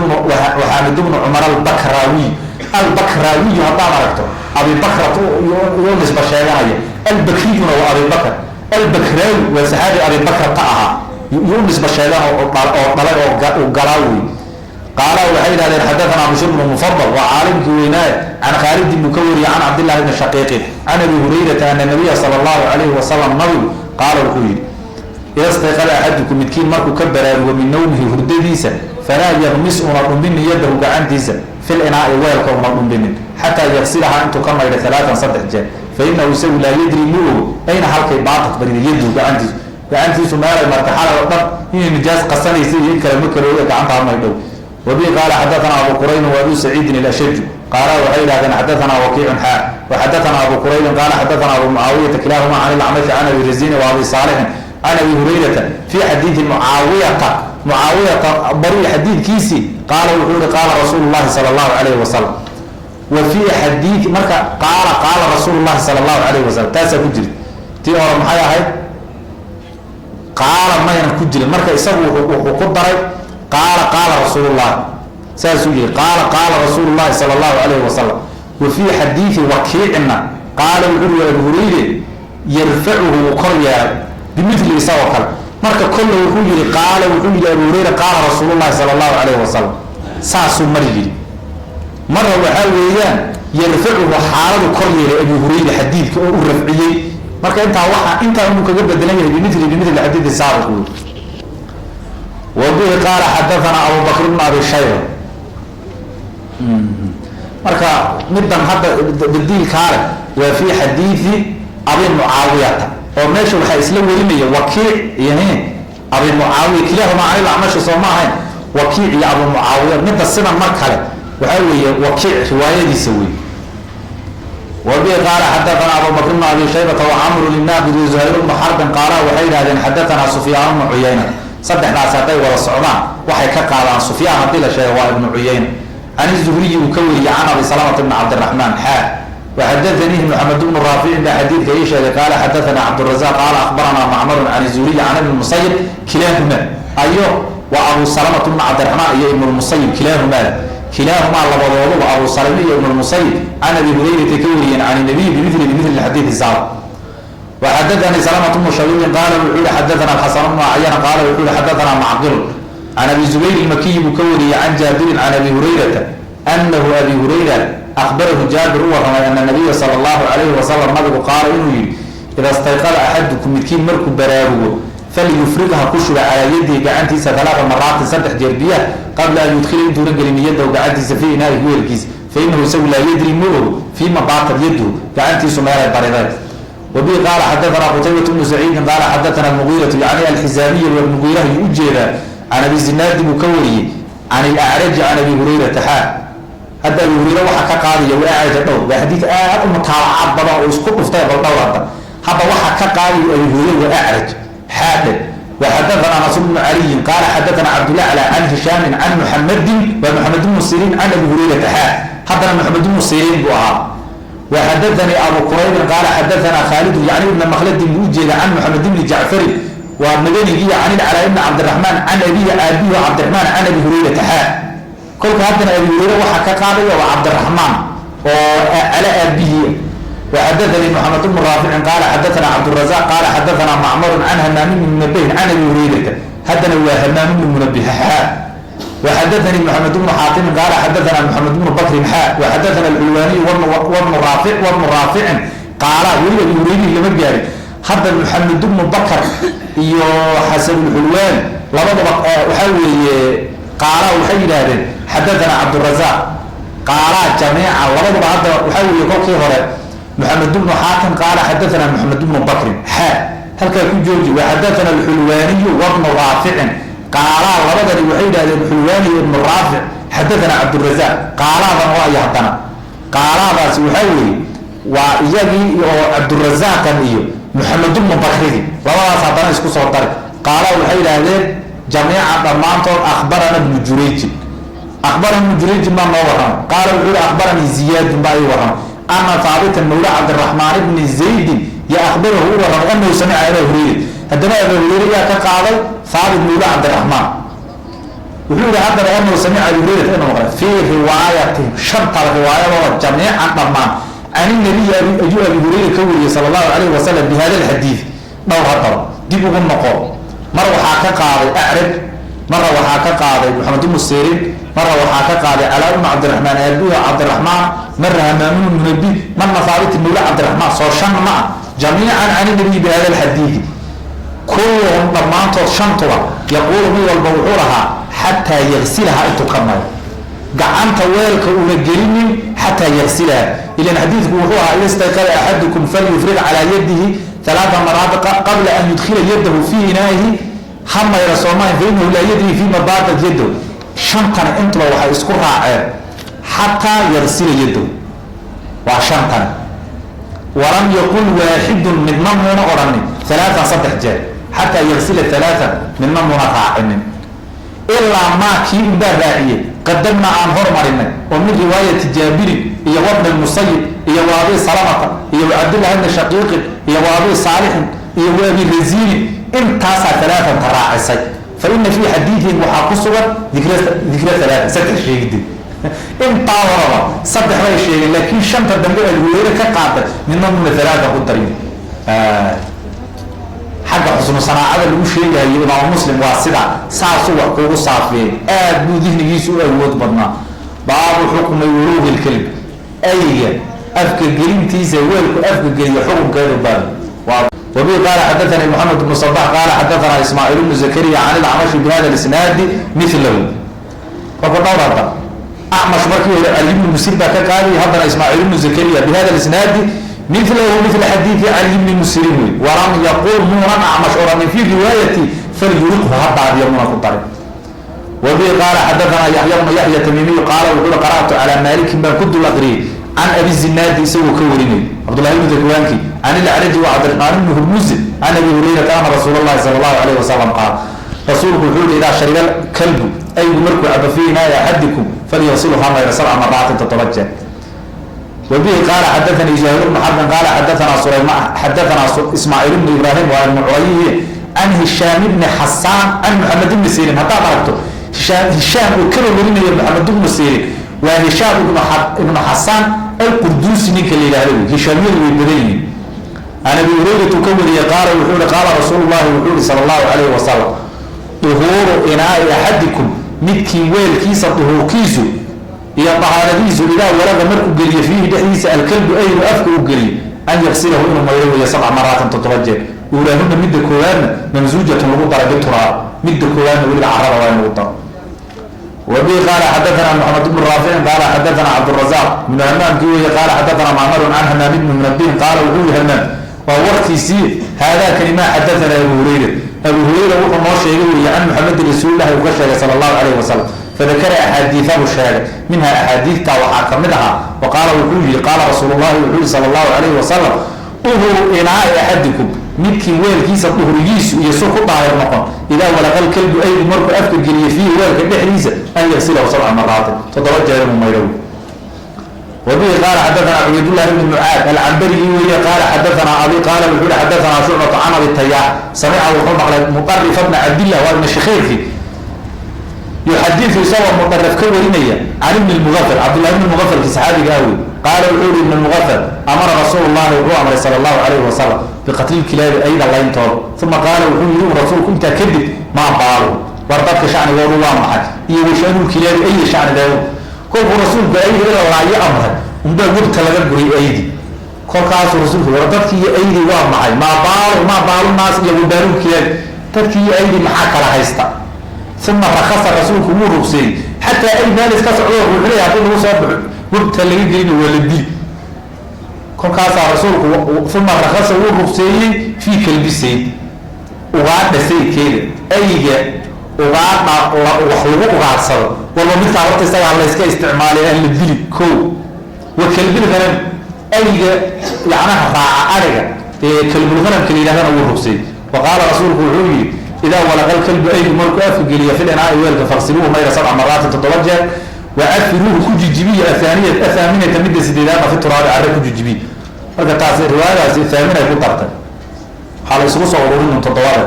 bnu Cumar Albakraawiy. Albakraawiyu haddaad aragto, Abibakrat iyo nisba sheeganaya. Albakriyuna waa Abibakr, Albakraawi waa saxaabi Abibakrata ahaa iyo nisba sheegan oo dhalay oo galaa wey. Qaala waxay yidhahdeen: xadaanaa Bishr bnu Mufadal, waa caalimkii weynaaye, can Khaalidin buu ka wariyey, can Cabdillahi bni Shaqiiqin, can Abi Hurayrata ana nabiya sala allahu calayhi wasalam, nabigu, qaala wuxuu yidhi: "Ida stayqada axadukum, midkiin markuu ka baraarugo, min nawmihi, hurdadiisa, falaa yakmis, una dhumbinin, yadahu, gacantiisa, fil inaai, weelka una dhumbinin, xataa yaqsilahaa, intuu ka maydha, alaaan, 3 jeer. Fa inahu, isagu, laa yadri, ma ogo, ayna, halkay, baatat, barida, yaduhu, gacantiisu. Gacantiisu meelay martay xalay oo dhan, inay nijaas qasanaysa iyo in kale ma kale oga, gacanta ha maydhow." Wabi qaala xadaanaa Abu Quraybin wa Abu Saciidin Ilashaju qaala waxay yidhahdeen: xadaanaa Wakiicun xaa. Waxadaanaa Abu Quraybin qaala xadaanaa Abu Mucaawiyata, kilaahuma can Ilacmashi, can Abi Razini wa Abi Saalixin, can Abi Hurayrata fi xadiidi Mucaawiyata, Mucaawiyata bari xadiidkiisii. Qaala wuxuu yihi: qaala rasuulu llahi sala allahu calayhi wasalam. Wa fii xadiidi marka qaala qaala rasuulu llahi sala allahu alayhi wasalam, taasaa ku jirta. Tii hore maxay ahayd? Qaala maynan ku jirin. Marka isagu wuxuu ku daray qaala qaala rasuulullahi, saasuu yihi, qaala qaala rasuulu llahi sala allahu alayhi wasalam. Wa fii xadiidi wakiicina qaala wuxuu ui Abu Hurayre yarfacuhu, wuu kor yeelay bimili isagoo kale. Marka kolle wuxuu yihi qaala, wuxuu yihi Abu Hurayra qaala rasuulullahi sala allahu alayhi wasalam, saasuu mar yidhi. Marra waxaa weeyaan yarfacuhu, xaaladu kor yeelay Abu Hurayra xadiidka oo u rafciyey. Marka intaa waaa intaa inuu kaga bedelan yahay bimili xadiidi saabiq wey. Wa bihi qaala xadathana Abu Bakr bn Abi Shayba. Marka middan hadda badiilkaa leh waa fi xadiidi Abi Mucaawiyata, oo meesha waxaa isla werinaya Wakiic iyo Abi Mucaawiya, kilaahumaa can ilacmashi, soo ma ahayn? Wakiic iyo Abu Mucaawiya. Midda sidan mar kale waxaa weeye Wakiic riwaayadiisa wey. Wabihi qaala xadathana Abu Bakr bn Abi Shaybata wacamru linaaqid Zuhayr bnu Xarbin qaala, waxay yidhahdeen xadathana Sufyaan bnu Cuyayna. Saddexdaas hadday wada socdaan waxay ka qaadaan Sufyaan, haddii la sheego waa Ibnu Cuyayna. Can Zuhriyi uu ka wariyey can Abi Salamata bni Cabdiraxmaan xaa. Waxadaanihi Maxamed bnu Raaficin baa xadiidka ii sheegay, qaala xadathana Cabdurazaq qaala akhbaranaa Macmarun can Zuhriyi can Ibni Musayib, kilaahuma ayo waa Abu Salamata bnu Cabdiraxmaan iyo Ibn Lmusayib, kilaahumaa labadooduba Abu Salame iyo Ibn Lmusayib can Abi Hurayrata ka wariyeen can nabiyi bimili xadiidi saab. Waxadaanii Salamatu bnu Shabiibin qaala wuxuu yihi xadathana Xasan bnu Acyana qaala wuxuu yihi xadathana Macqil can Abi Zubayr Ilmakiyi buu ka wariyey can Jaabirin can Abi Hurayrata anahu Abi Hurayra akhbarahu, Jaabir u warramay, ana nabiya sala allahu calayhi wasalam, nabigu qaala inuu yihi: ida stayqada axadukum, midkiin markuu baraarugo, falyufriqha, ku shuba, calaa yadihi, gacantiisa, alaaa maraatin, saddex jeer biyaha, qabla an yudkhila, intuuna gelin, yadahu, gacantiisa, fii inaahi, weelkiisa, fa inahu isagu laa yadri, ma ogo, fiima baatad yaduhu, gacantiisu meelay bariday. Wabihi qaala xadathana Qutaybatu bnu Saciidin qaala xadathana Almugiiratu, yacni Alxizaamiya waa Mugiiraha yuu u jeedaa, can Abi Zinaadi buu ka wariyey can Ilacraji can Abi Hurayrata xaa. Hadda Abi Hurayre waxaa ka qaadaya waa Acraja. Dhowr waa xadiid aad u mutaabacaad badan oo isku dhuftay, bal dhowr hadda waxaa ka qaadaya Abi Hurayre waa Acraj xaadhe. Waxadathana Nasr bnu Caliyin qaala xadathana Cabdulacla can Hishaamin can Muxamadin, waa Maxamed bnu Siriin, can Abi Hurayrata xaa. Haddana Maxamed bnu Siriin buu ahaa. Waxadathanii Abu Quraybin qaala xadathana Khaalid, yacni ibna Makhladin buu ujeeda, can Maxamed bni Jacfarin, waa madanigiiyo, can Ilcalaa ibni Cabdiraxmaan can abihi, aabihi Cabdiraxmaan, can Abi Hurayrata xaa. Kolka haddana Abi Hurayre waxaa ka qaadaya waa Cabdiraxmaan oo cala aabihi. Waxadathanii Maxamed bnu Raaficin qaala xadathana Cabdurazaq qaala xadathana Macmarun can Hamaam bni Munabihin can Abi Hurayrata. Haddana waa Hamaam bni Munabih xaa. Waxadathanii Maxamed bnu Xaatimin qaala xadathana Maxamed bnu Bakrin xaa. Waxadathana Alxulwaaniyu wabnu Raafic wabnu Raaficin qaala, weli Abi Hurayrihi lama gaarin. Hadda Maxamed bnu Bakr iyo Xasanulxulwaani labadaba waxaa weeye qaala, waxay yidhaahdeen xadathana Cabdurazaq qaalaa jamiica labaduba. Hadda waxaa weeye kolkii hore Maxamed bnu Xaatim qaala xadathana Maxamed bnu Bakrin xaa, halkaa ku jooji. Waxadathana Alxulwaaniyu wabnu Raaficin qaalaa, labadani waxay yidhahdeen Xulwaani iyo Ibnu Raafic xadathana Cabdurazaq qaalaadan oo ay haddana qaalaadaasi waxaa weeye waa iyagii oo Cabdurazaqan iyo Maxamed bnu Bakrigi, labadaas haddana isku soo dari. Qaalaa waxay yidhaahdeen jamiica dhammaantood akhbarana bnu Jurayjin, akhbarana bnu Jurayjin baa noo warramay, qaala wuxuu yihi akhbaranii Ziyaadun baa ii warramay ana Haabitan mawla Cabdiraxmaan ibni Zaydin yo akhbarahu, u warramay, anahu samica Abaa Hurayra. Haddana Abaa Hurayre yaa ka qaaday? Haabit mawla Cabdiraxmaan. Wuxuu yihi haddana anahu samica Abi Hurayrata, inuu maqlay. Fii riwaayatihim, shantal riwaayadooda, jamiican dhammaan, can inabiyi ayuu Abi Hurayra ka wariyey sala allahu calayhi wasalam bi hada alxadiid. Dhowr haddaba dib ugu noqo. Mar waxaa ka qaaday Acraj, marna waxaa ka qaaday Maxamed bnu Sirin, marna waxaa ka qaaday Calaa bnu Cabdiraxmaan aabihi Cabdiraxmaan, marna Hamaam bnu Munabi, marna Haabit mawla Cabdiraxmaan. Soo shan ma ah? Jamiican can inabiyi bi hada alxadiidi kulluhum, dhammaantood shantuba, yaquulu, mid walba wuxuu lahaa xataa yagsilaha, intuu ka mayo gacanta weelka una gelinin, xataa yagsilaha. Ilan xadiidku wuxuu ahaa ida stayqada axadukum falyufriq calaa yadihi alaaa maraat qabla an yudkhila yadahu fii inaa'ihi, ha mayra soomahan, fa inahu laa yadri fiima baatat yadahu. Shantana intuba waxay isku raaceen xataa yagsila yadahu, waa shantana. Walam yaqul waaxidun, midna muuna odhanin, alaaan, saddex jeer, xataa yagsila alaaan, midna muuna raacinin, ilaa maa kii unbaa raaciyey qadamna, aan hormarinay, oo min riwaayati Jaabirin. Iyo wabni Musayib, iyo wa Abi Salamata, iyo wa Cabdillahi bni Shaqiiqin, iyo wa Abi Saalixin, iyo wa Abi Raziinin. Intaasaa alaaanta raacisay. Fa ina fii xadiidihim waxaa ku sugan dikra alaaa, saddex sheegidin. Intaa horaba saddex bay sheegeen, laakiin shanta dambe Abi Hureyre ka qaaday midna muna alaaa ku darin. Xagga xusnu sanaacada lagu sheegayo Imaamu Muslim waa sidaa, saasuu wax kuugu saafiyey. Aad buu dihnigiisu u awood badnaa. Baabu xukmi wuluugi lkelb, ayga afka gelintiisa, weelku afka geliyo xukunkeedu baab. Wabihi qaala xadaanii Moxamed bnu Sabax qaala xadaanaa Ismaaciil bnu Zakariya can ilacmashi bihada isnaadi milahu. Kolka dhowr hadda Acmash markii hore Cali bnu Musir baa ka qaadayay, haddana Ismaaciil bnu Zakariya bihada isnaadi milahu mila xadiidi Cali bni Musirin wey. Walam yaqul, muunan Acmash oranin fii riwaayati falyuriqhu, ha daadiyo muuna ku darin. Wabihi qaala xadaanaa Yaxya bnu Yaxya Tamiimiyu qaala wuxuu uhi: qara'tu calaa Maalikin baan ku dul aqriyey can Abi Zinaadi, isagoo ka warinay Cabdullahi bnu Dakwaanki, can ilacraji wa Cabdiraxmaan bni Hurmuzi, can Abi Hurayrata ana rasuul allahi sala allahu alayh wasalam qaal, rasuulku wuxuu yihi: idaa shariba kalbu, aygu markuu cabo, fii inaai axadikum falyagsilhu, ha mayro, sabca maraatin, 7 jeer. Wabihi qaala xadaanii Zuhayr bnu Xarbin qaala xadaanaa Sulayma xadaanaa Ismaaciil bnu Ibraahim, waa ibnu Curayihi, can Hishaam ibni Xasaan can Maxamed ibni Sirin. Haddaad aragto Hishaam uu kaba warinayo Maxamed ibnu Sirin, waa Hishaam ibnu Xasaan Alqurduusi ninka la yidhahdo wey. Hishaamyadu way badan yihiin. Can Abi Hurayratu ka wariyey qaala wuxuu yihi: qaala rasuulu llahi wuxuu yihi sala allahu calayhi wasalam: duhuuru inaai axadikum, midkii weelkiisa duhuurkiisu iyo dahaaradiisu, idaa walaga, markuu geliyo, fiihi dhexdiisa, alkalbu, aygu afka u geliyo, an yaqsilahu, inuu mayro weeye, sabca maraatin, 7 jeer. Uulaahuna, midda koowaadna, mamsuujatun, lagu daray, bituraab, midda koowaadna weliba carada waa in lagu daro. Wabihi qaala xadaana Maxamed bnu Raaficin qaala xadaana Cabdurazaq ibnu Hamaamkii weye qaala xadaana Macmarun can Hamaam ibni Munabihin qaala wuxuu yihi Hamaam, waa warkiisii: haadaakani maa xadaana Abu Hurayra, Abu Hurayra wuxuu noo sheegay weeye, can Muxamedin rasuulillahi uu ka sheegay sala allahu calayhi wasalam. Fadakara axaadiiahu sheegay, minhaa axaadiidta waxaa ka mid ahaa, wa qaala wuxuu yihi: qaala rasuulullahi wuxuu yihi sala allahu calayhi wasalam: duhuru inaai axadikum, midkii weelkiisa duhrigiisu iyo su ku daahir noqon, idaa walaqal kalbu, aygu markuu afka geliyo, fiihi weelka dhexdiisa, an yagsilahu sabca maraatin, 7 jeer inuu maydho. Wabihi qaala xadaana Cubaydullahi bni Mucaad alcambarigi weeye qaala xadaana abi qaala wuxuu yihi: xadaanaa Shucbatu can Abi Tayaax, samica wuxuu maqlay Muqarifa bna Cabdillah, waa ibna Shikheyrki, yuxadiu, isagoo Mudarif ka warinaya, can ibni Lmugafal, Cabdullahi ibni Mugafalki saxaabiga ah wey. Qaala wuxuu yihi ibn Mugafal: amara rasuulu llahi wuxuu amray sala allahu calayhi wasalam biqatlilkilaabi, ayda layntooda. Uma qaala wuxuu yihi rasuulku intaa kadib: maa baalu, war dadka shacnigoodu waa maxay, iyo washanulkilaabi, ayda shacnigeedu? Kolkuu rasuulku ayda ila laayo amray unbaa webta laga guray aydi. Kolkaasuu rasuulku: war dadkii iyo aydi waa maxay? Maa baalu, maa baalu naas iyo wabaalulkilaabi, dadkii iyo aydi maxaa kala haysta? Uma rakasa, rasuulku wuu rugseeyey, xataa ay meel iska socdo ruuxley haddii lagu soo baxo webta laga gelina waa la dili. Kolkaasaa rasuulku uma rakasa, wuu rugseeyey, fii kalbi sayd, ugaadha saydkeeda, ayga ugaadha wax lagu ugaadsado walba midkaa horta isagaa layska isticmaalay aan la dili ko. Wa kalbilghanam, ayga yacnaha raaca ariga ee kalbulghanamka la yidhahdana wuu rugseeyey. Wa qaala, rasuulku wuxuu yidhi: idaa walaqa lkalbu, aygu markuu afka geliyo, fil inaai, weelka, faqsiluuhu, mayra, sabca maraatin, 7 jeer, wacafiruuhu, ku jijibiya, ahaaniya, athaaminata, midda sideedaadna, fi turaabi, carre ku jijibiya. Marka taasi riwaayadaasi thaaminay ku dartay, waxaa la isugu soo ururin toddobada.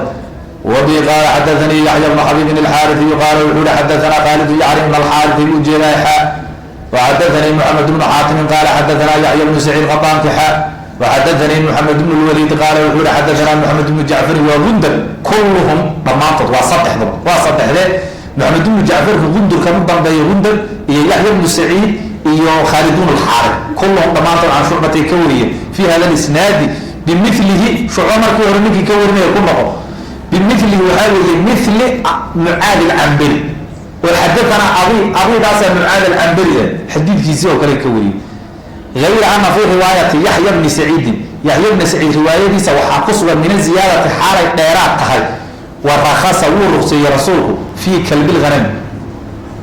Wabi qaala xadaanii Yaxya bnu Xabiibin alxaariiyu qaala wuxuu yihi: xadaanaa Khaalid, yacni ibn alxaarisi buu jeedaa, xa waxadaanii Moxamed bnu Xaatimin qaala xadaanaa Yaxya bnu Saciid Qadaanki, xa waxadaanii Moxamed bnu Lwaliid qaala wuxuu yihi: xadaanaa Moxamed bnu Jacfarin, waa Gundar. Kulluhum, dhammaantood waa saddexdaba, waa saddexdee: Moxamed bnu Jacfarka Gundurka u dambeeya, Gundar iyo Yaxya bnu Saciid iyo Khaalid bnu Alxaari. Kulluhum, dhammaantood, can Shucbatay ka wariyeen fi hada lisnaadi bimilihi. Shucba markii hore ninkii ka warinaya ku noqo. Bimilihi waxaa weeye mili Mucaad alcamberi oo xadaanaa abi, abidaasaa Mucaad alcamberi ah xadiidkiisii oo kale ka wariyey. Ayra ana fii riwaayati Yaxya bni Saciidin, Yaxya bni Saciid riwaayadiisa waxaa ku sugan min aziyaadati, xaalay dheeraad tahay: wa rakasa, wuu rugseeyey rasuulku, fii kalbilghanami,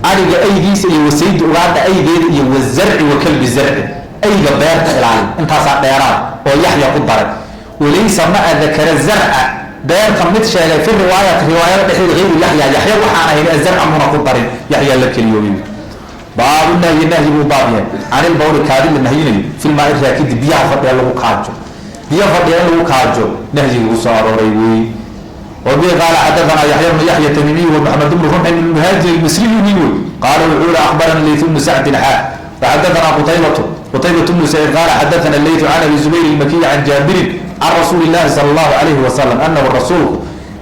ariga aygiisa, iyo wasaydi, ugaadha aygeeda, iyo wazarci, wa kalbi zarci, ayga beerta ilaali. Intaasaa dheeraad oo Yaxya ku daray. Walaysa maa dakara zarca, beerta mid sheegay, fi riwaayati, riwaayada dhexdeeda, hayru Yaxya, Yaxya waxaan ahayn azarca muna ku darin, Yaxyaa la keliyoobay. Baabu nahyi, nahyi buu baab yahay, can ilbawli, kaadi la nahyinayo, filmaai raakidi, biyaha fadhiya lagu kaajo. Biyo fadhiya in lagu kaajo nahyiga kusoo arooray wey. Wabihi qaala xadathana Yaxya bnu Yaxya Tamimiy wa Maxamed bnu Rumxin Muhaajir Almisriyi wey. Qaala wuxuu yihi: akhbarana Leyth bnu Sacdin xaa waxadathana Qutaybatu, Qutaybatu bnu Saciid, qaala xadathana Leytu can Abi Zubayr Ilmakiy can Jaabirin can rasuuli llahi sala allahu alayhi wasalam anahu rasuulku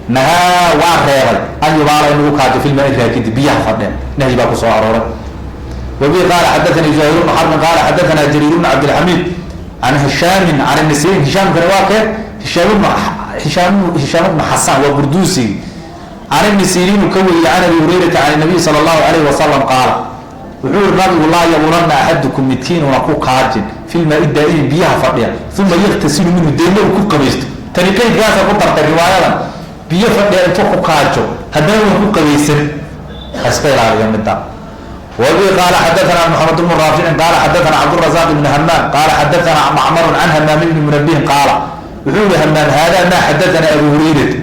nahaa, waa reebay, an yubaala, in lagu kaajo, filmaai raakidi, biyaha fadhiya. Nahyi baa kusoo arooray. Wabihi qaala xadathanii Zuhayr bnu Xarbin qaala xadathana Jariir bnu Cabdilxamiid can Hishaamin can ibni Sirin. Hishaamkani waa kee? Hishaam ibnu Hishaam, Hishaam ibnu Xasan, waa Burduusi. Can Ibni Siriin uu ka wariyey, can Abi Hurayrata can Nabiy sala allahu alayhi wasalam qaala, wuxuu yihi nabigu: laa yabulanna axadukum, midkiinuna ku kaajin, filmaai daa'imi, biyaha fadhiya, uma yaktasilu minhu, deedna uu ku qabaysto. Tani qeydkaasa ku dartay riwaayadan: biyo fadhiya intuu ku kaajo haddana waan ku qabaysan, ha iska ilaaliya midda. Wabihi qaala xadathana Maxamed bnu Raaficin qaala xadathana Cabdurazaq ibn Hamaam qaala xadathana Macmarun can Hamaam ibni Munabihin qaala, wuxuu yihi Hamaam: haadaa maa xadathana Abu Hurayrat,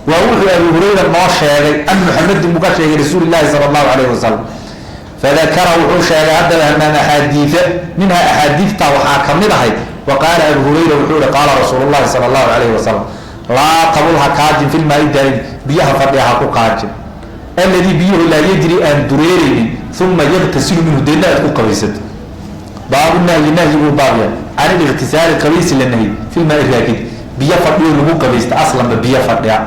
waa wuxuu Abu Hurayra noo sheegay, can Muxamedin buu ka sheegay, rasuuli llahi sala allahu alayhi wasalam. Fadakara, wuxuu sheegay haddaba Hamaam axaadiia, minhaa axaadiidta waxaa ka mid ahayd, wa qaala Abu Hurayra, wuxuu yihi: qaala rasuulu llahi sala allahu alayhi wasalam: laa tabul, ha kaajin, filmaai daa'im, biyaha fadhiya ha ku kaajin, alladii biyuhu laa yajri, aan dureereynin, uma yaktasilu minhu, deedna aad ku qabaysato. Baabu nahyi, nahyiguu baab yahay, can iliktisaali, qabaysi la nahyi, filmaai raakid, biyo fadhiyo lagu qabaysta, aslanba biyo fadhiya.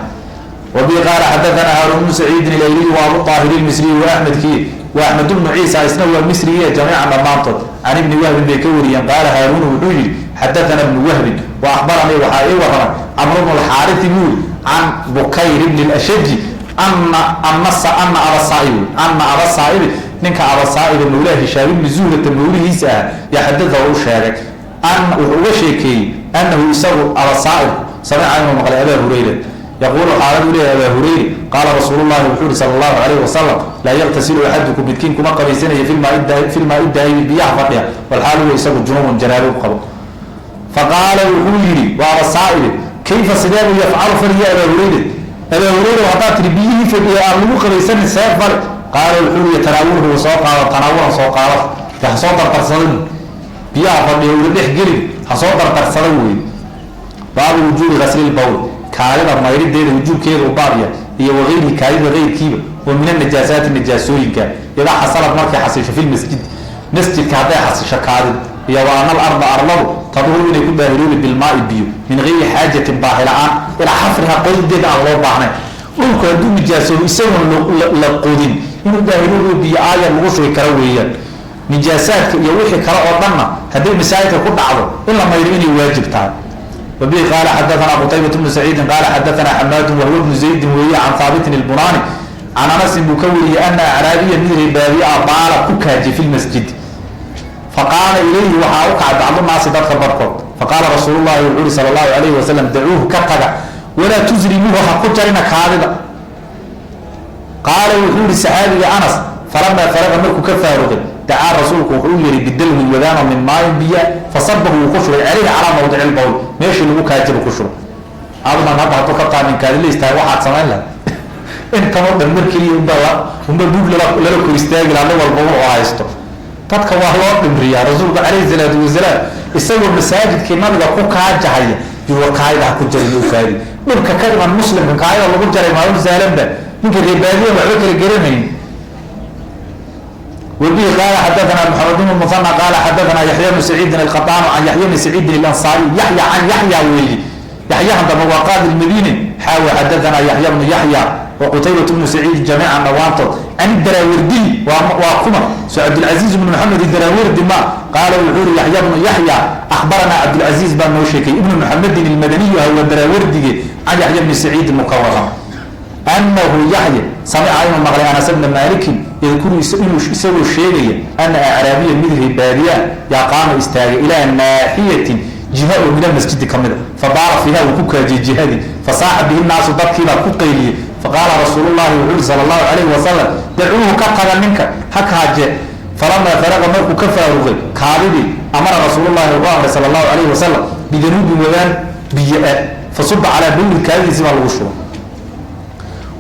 Wabihi qaala xadathana Haarun bnu Saciidin ilayliy wa Abu Aahir ilmisriy wa Axmedkii wa Axmed bnu Ciisa, isna waa misriye, jamiican dhammaantood can Ibni Wahbin bay ka wariyeen. Qaala Haaruunu, wuxuu yihi: xadathana Ibnu Wahbin wa akhbaranii, waxaa ii warramay Camru bnu Alxaarisi buu yii, can Bukayr bni Lashaji ana anasa ana Abasaaib, ana Abasaa'ibi, ninka Abasaa'iba mawlaha Hishaam ibni Zuhrata mawlihiisa ah, yaa xadadahu u sheegay, an wuxuu uga sheekeeyey, anahu isagu Abasaa'ibku samica, inuu maqlay, Abaa Hurayra yaquulu, xaaladu leeyahy Abaa Hurayre: qaala rasuulu llahi, wuxuu yihi sala allahu alayhi wasalam: laa yaqtasilu axadukum, midkiin kuma qabaysanayo, filmaai daa'imi, biyaha fadhiya, walxaal huwa isagu junubun, janaabo u qabo. Faqaala, wuxuu yidhi waa Abasaa'ibi: kayfa, sideebuu, yafcalu, faliya Abaa Hurayre? Abaa Hurayra, haddaad tihi biyihii fadhiya aan lagu qabaysanin, see fali? Qaala, wuxuu yihi: tanaawulhu, soo qaado, tanaawulan, soo qaado, de ha soo dardarsadan biyaha fadhiya, ula dhex gelin, ha soo dardarsada wey. Baabu wujuubi gasli lbawl, kaadida mayrideeda wujuubkeeda u baab yahay, iyo wagayrihi, kaadida keyrkiiba, oo min anajaasaati, najaasooyinka, idaa xasalad, markay xasisho, fi lmasjid, masjidka hadday xasisho kaadid, iyo wa ana alarda, arladu, tadhuru, inay ku daahiroobi, bilmaai, biyo, min gayri xaajatin, baahi la-aan, ilaa xafriha, qodideeda aan loo baahnayn. Dhulku hadduu nijaasoobo isagoon la qodin inuu daahiroobo, biyo aayar lagu shugi karo weeyaan. Nijaasaadka iyo wixii kale oo dhanna hadday masaajidka ku dhacdo in la mayro inay waajib tahay. Wabihi qaala xadathana Qutaybat bnu Saciidin qaala xadathana Xamaadun, wahuwa bnu Zaydin weeye, can Haabitin ilbunaani can Anasin buu ka wariyey, ana acraabiya, mid reebaabiya, baala, ku kaajay, fi lmasjid. Faqaala ilayhi, waxaa u kacay, bacdu naasi, dadka barkood. Faqaala rasuulu llahi, wuxuu uri sala allahu alayhi wasalam: dacuuhu, ka taga, walaa tusrimuuhu, ha ku jarina kaadida. Qaala, wuxuu yihi saxaabiga Anas: falamaa faraqa, markuu ka faaruqay, dacaa, rasuulku wuxuu u yeray, bidalwi, wadaano, min maayin, biya, fasabahu, wuu ku shubay, calayhi, calaa mawdici lbawl, meeshii lagu kaajibu ku shubay. Adunan hadda hadduu ka qaamin kaadilaystahay, waxaad samayn lahay intan oo dhan mar keliya unbaa unba buug lala kor istaagi laha. Nin walba wuxuu haysto dadka waa loo dhimriyaa. Rasuulku calayhi salaatu wasalaam isagoo masaajidkii nabiga ku kaajahaya yuu kaayida ha ku jarin u kaadi. Dhibka ka iman muslimka kaayida lagu jaray maalin saalanba, ninka reebaadiyan waxba kala garanayn. Wabihi qaala xadathana Maxamed bnu Muhana qaala xadathana Yaxya bnu Saciidin alqaطaanu can Yaxya bni Saciidin alansaariy, Yaxya can Yaxya weeyi, Yaxyahan dambe waa qaadi lmadiine. Xaawa xadathana Yaxya bnu Yaxya wa Qutaybat bnu Saciid jamiican, dhammaantood, can Daraawardiy. Waa kuma? So Cabdilcaziiz bnu Maxamed Daraawardi ma. Qaala, wuxuu yihi Yaxya bnu Yaxya: akhbaranaa Cabdilcaziiz baa noo sheekay, ibnu Muxamedin ilmadaniyu ah, waa Daraawardige, can Yaxya bni Saciidin mu ka waran, anahu Yaxya samica, inuu maqlay, Anas bna Maalikin yadkuru, inuu isagoo sheegaya, ana acraabiya, mid reebaadiya, yaa qaama, istaagay, ilaa naaxiyatin, jiha oo min almasjidi ka mida, fabaara fiiha, wuu ku kaajiyey jihadii, fasaaxa bihi naasu, dadkiibaa ku qayliyey. Faqaala rasuulullahi, wuxuu yihi sala allahu calayhi wasalam: dacuuhu, ka taga ninka ha kaaje. Falamaa faraqa, markuu ka faaruqay kaadidii, amara rasuulullahi, wuxuu amray sala allahu calayhi wasalam, bidanuubin, wadaan biyo ah, fasuba calaa bawli, kaadidiisi baa lagu shubay.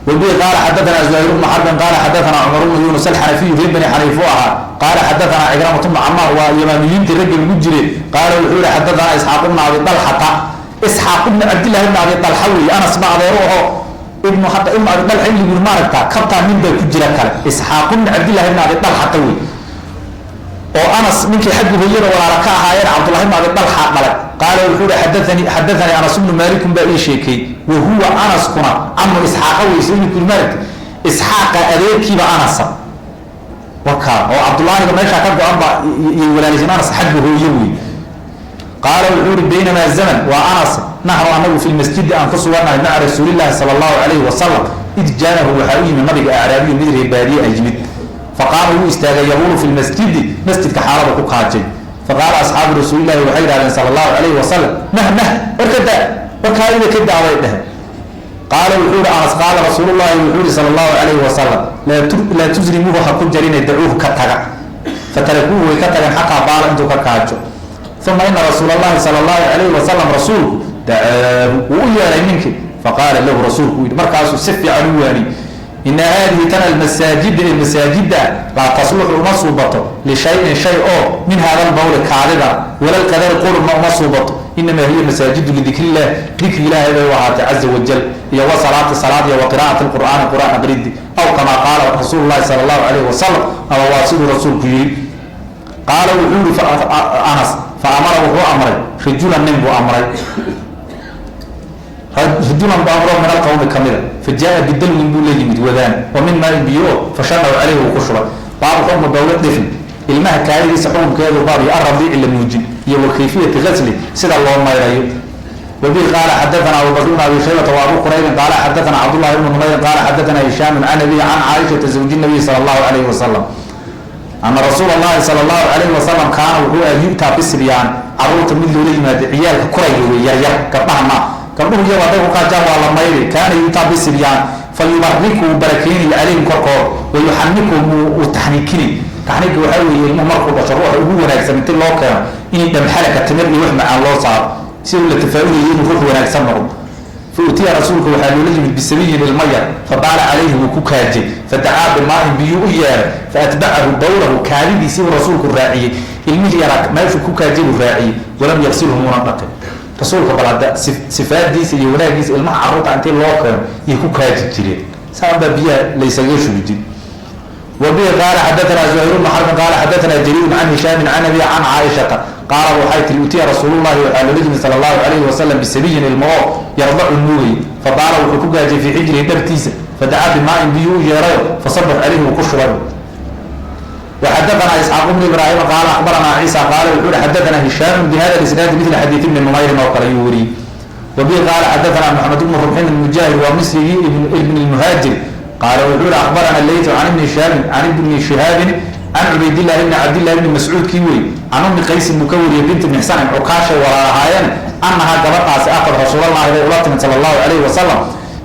Wabihi qaala xadathana Zuhayr bnu Xarbin qaala xadathana Cumar bnu Yunus alxanafiyu, reer Bani Xaniifu ahaa, qaala xadathana Cikramatu bnu Camaar, waa yamaamiyiintii ragga lagu jiray. Qaala wuxuu yihi xadathana Isxaaq bnu Abi Dalxata, Isxaaq ibnu Cabdillahi ibnu Abi Dalxa weeye, Anas ba adeero aho ibnu hadda ibnu Abi Dalxa in lagu yiri maaragtaa kabtaa nin baa ku jira kale, Isxaaq ibnu Cabdillahi ibnu Abi Dalxata wey, oo Anas ninkii xagga hooyada walaala ka ahaayeen Cabdullahi ibn Abi Dalxa dhalay. Qaala wuxuu yihi xadathanii Anas ibnu Malikun baa ii sheekay, wa huwa Anaskuna camu Isxaaqa weyse inuu kuli maaragta Isxaaqa adeerkiiba Anasa wakaa, oo Cabdullaahiga meeshaa ka go-an ba iyo walaalisiin Anas xagga hooye wey. Qaala wuxuu yihi baynamaa zaman waa Anas naxnu anagu fi lmasjidi aan ku sugannahay maca rasuulillahi sala allahu calayhi wasalam, id jaanahu waxaa u yimid nabiga acraabiyu, mid reer baadiye a yimid. Faqaama wuu istaagay yabuulu fi lmasjidi, masjidka xaalada ku kaajay. Faqaala asxaabu rasuulillahi waxay yidhahdeen sala allahu calayhi wasalam nah nah, warka daa, warkaadida ka daabay dheheen. Qaala wuxuu yihi Anas qaala rasuulullahi wuxuu yihi sala allahu calayhi wasalam laa tusrimuuhu, ha ku jarina, dacuuhu, ka taga. Fatarakuuhu, way ka tageen, xataa baala, intuu ka kaajo. Uma ina rasuula allahi sala allahu calayhi wasalam rasuulku dacaahu, wuu u yeeray ninkii. Faqaala lahu, rasuulku uu yidhi markaasuu si fiican u waaniyey, ina haadihi tan almasaajida ee masaajida laa tasluxu, uma suubato, lishayin shay oo min hada lbawli kaadida, walalqadari qurubna uma suubato. Inamaa hiya masaajidu lidikri illah, dikri ilaahay bay u ahaatay caza wajal, iyo wa salaati, salaad, iyo wa qiraa'ati lqur'aani, qur'aan aqridi, aw kamaa qaala rasuulu llahi sala allahu calayhi wasalam, ama waa siduu rasuulku yidhi. Qaala wuxuu yihi Anas fa amara, wuxuu amray, rajulan nin buu amray, rajulan buu amro min alqawmi kamida. Fa jaa bidalwin buu la yimid, wadaan oo min maain biyo o, fashanahu caleyhi, wuu ku shubay. Baabu xukmu bawla difl, ilmaha kaadidiisa xukunkeedu baab iyo aradiici la muujin, iyo wa kayfiyati gasli, sida loo mayrayo. Wabihi qaala xadathana Abubakr bn Abi Shaybata wa Abu Quraybin qaala xadathana Cabdullahi bnu Numayrin qaala xadathana Hishaamun can abihi can Caaishata zawji nabiy sala allahu calayhi wasalam ana rasuula allahi sala allahu calayhi wasalam kaana wuxuu ah yu'taa bisibyaan, caruurta mid loola yimaado, ciyaalka kurayga wey, yaryar, gabdhaha ma, gabdhuhu iyagu hadday ku kaajaan waa la mayri. Kaana yu'taa bisibyaan fa yubariku, wuu barakeyni, calayhim korkooda, wa yuxanikuhum, uu taxniikini. Taxniinka waxaa weeye ilmuhu markuu dhasho ruuxa ugu wanaagsan inti loo keeno in dhamxalaka timir iyo wax macaan loo saaro si uu la tafaa-ulayo inuu ruux wanaagsan noqdo. Fa utiya rasuulka waxaa loola yimid bisabiyin, ilma yar. Fa baala calayhi, wuu ku kaajay. Fadacaa bimaain, biyuu u yeeray. Fa atbacahu bawlahu, kaadidiisii uu rasuulku raaciyey, ilmihii yaraa meeshuu ku kaajay buu raaciyey. Walam yaqsilhu, muuna dhaqin rasuulka. Bal hadda sifaadiisa iyo wanaagiisa, ilmaha carruurta intii loo keeno iyo ku kaaji jireen, saan baa biyaha laysaga shubi jiri. Wabihi qaala xadathana Zuhayr bnu Xarbin qaala xadathana Jariirun can Hishaamin can abi can Caaishata qaala waxay tiri utiya rasuulullahi waxaa loola yimid sala allahu calayhi wasalam bisabiyin, ilmo oo yardacu, nuugay. Fabaala, wuxuu ku gaajay, fii xijrihi, dhabtiisa. Fadacaa bimaain, biyuu u yeerayo, fasabax calayhi, wuu ku shubay. Waxadathana Isxaaq bnu Ibraahima qaala akhbaranaa Ciisa qaala wuxuu yihi xadathana Hishaamu bihada isnaadi mila xadiid ibni Numayrin oo kale ayuu weriyey. Wabihi qaala xadathana Maxamed bnu Rumxin almujaahid, waa misrigii ibn lmuhaajir, qaala wuxuu yihi akhbarana Leytu can ibni Shihaabin can ibni Shihaabin can Cubaydillahi bni Cabdillahi bni Mascuud kii wey, can Ummi Qaysin buu ka wariyey binti Mixsanin, Cukaashay walaal ahaayeen, annahaa gabadhaasi atad rasuulallahi bay ula timid sala allahu calayhi wasalam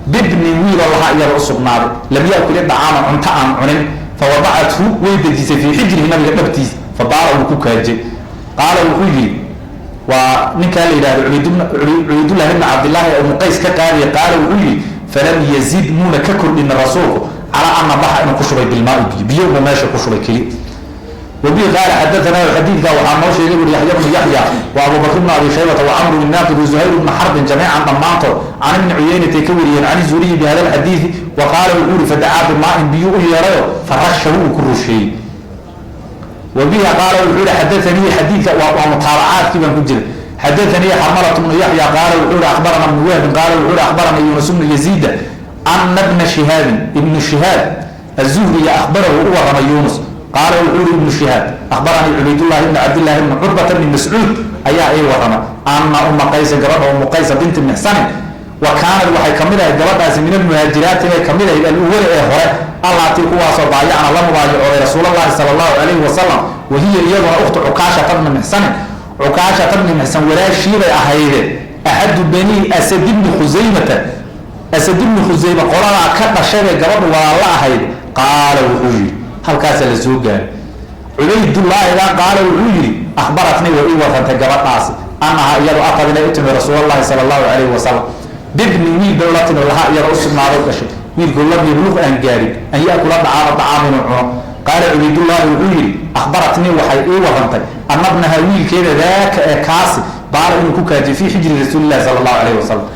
bibnin, wiiloo lahaa iyada u sugnaaday, lam yaakul idacaama, cunto aan cunin. Fawadacathu, way dejisay, fii xijrihi, nabiga dhabtiisa. Fabaala, wuu ku kaajay. Qaala wuxuu yidhi, waa ninkaa la yidhahdo Cubaydullahi bni Cabdillahi ee Umu Qays ka qaadaya, qaala wuxuu yidhi falam yazid, muuna ka kordhina rasuulku calaa ana baxa, inuu ku shubay, bilmaai, biyo, biyo buu meesha ku shubay keli. Wabihi qaala xadathana, xadiidka waxaa noo sheegay buri Yaxya bnu Yaxya wa Abubakr bnu Abi Shaybata wa Camru bn Naaqid wa Zuhayr bnu Xarbin jamiican, dhammaantood can ibni Cuyeynatay ka wariyeen can Zuriyi bihada alxadiidi. Wa qaala wuxuu yihi fadacaa bimaain, biyuu u yeerayo, farashahu, uu ku rusheeyey. Wabihi qaala wuxuu yihi xadathanii, xadiidka waa mutaabacaadkii baan ku jira. Xadathanii Xarmalatu bnu Yaxya qaala wuxuu yihi akhbarana bnu Wahbin qaala wuxuu yihi akhbarana Yunus bnu Yaziida ana bna Shihaabin, ibnu Shihaab azuhriya, akhbarahu, u warramay Yunus. Qaala wuxuu yihi ibnu Shihaab akhbaranii Cubaydullahi bni Cabdillahi bni Cutbata bni Mascuud ayaa ii warramay ana Uma Qaysa, gabadha Umu Qaysa binti Mixsanin, wa kaanad waxay kamid ahayd gabadhaasi min almuhaajiraati bay kamid ahayd, aluwali ee hore, allaatii kuwaasoo baayacna, la mubaayacooday, rasuulallahi sala allahu calayhi wasalam. Wahiya iyaduna ukhtu Cukaashata bni Mixsanin, Cukaashata bni Mixsan walaashiibay ahayde, axadu bani Asad ibni Khusaymata, Asad ibni Khusayma qoladaa ka dhashay bay gabadhu walaalla ahayd. Qaala wuxuu yidhi, halkaasaa la soo gaaray, Cubaydullaahigaa qaala wuxuu yidhi akhbaratnii, way ii warrantay gabadhaasi, annahaa iyadu atad, inay u timi rasuulallahi sala allahu calayhi wasalam bibni, wiil bay ula timi, lahaa iyada u sugnaaday, dhashay. Wiilku lam yabluq aan gaarin an yaakula dacaama, dacaam inuu cuno. Qaala Cubaydullaahi wuxuu yidhi: akhbaratnii, waxay ii warantay, ana bnaha, wiilkeeda, daaka ee kaasi, baala, inuu ku kaajiyay, fii xijri Rasuulillahi sala Allahu alayhi wasalam,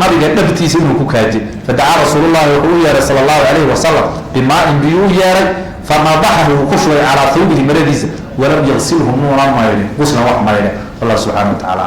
nabiga dhabtiisa inuu ku kaajiyay. Fadacaa Rasuulullahi, wuxuu u yeeray, sala Allahu alayhi wasalam, bimaain, biyuu u yeeray. Fanadaxahu, wuu ku shubay, calaa thawbihi, maradiisa, walam yagsilhu, muunan maydhin, guslan, wax maydhe. Wallahu subxana wa tacala.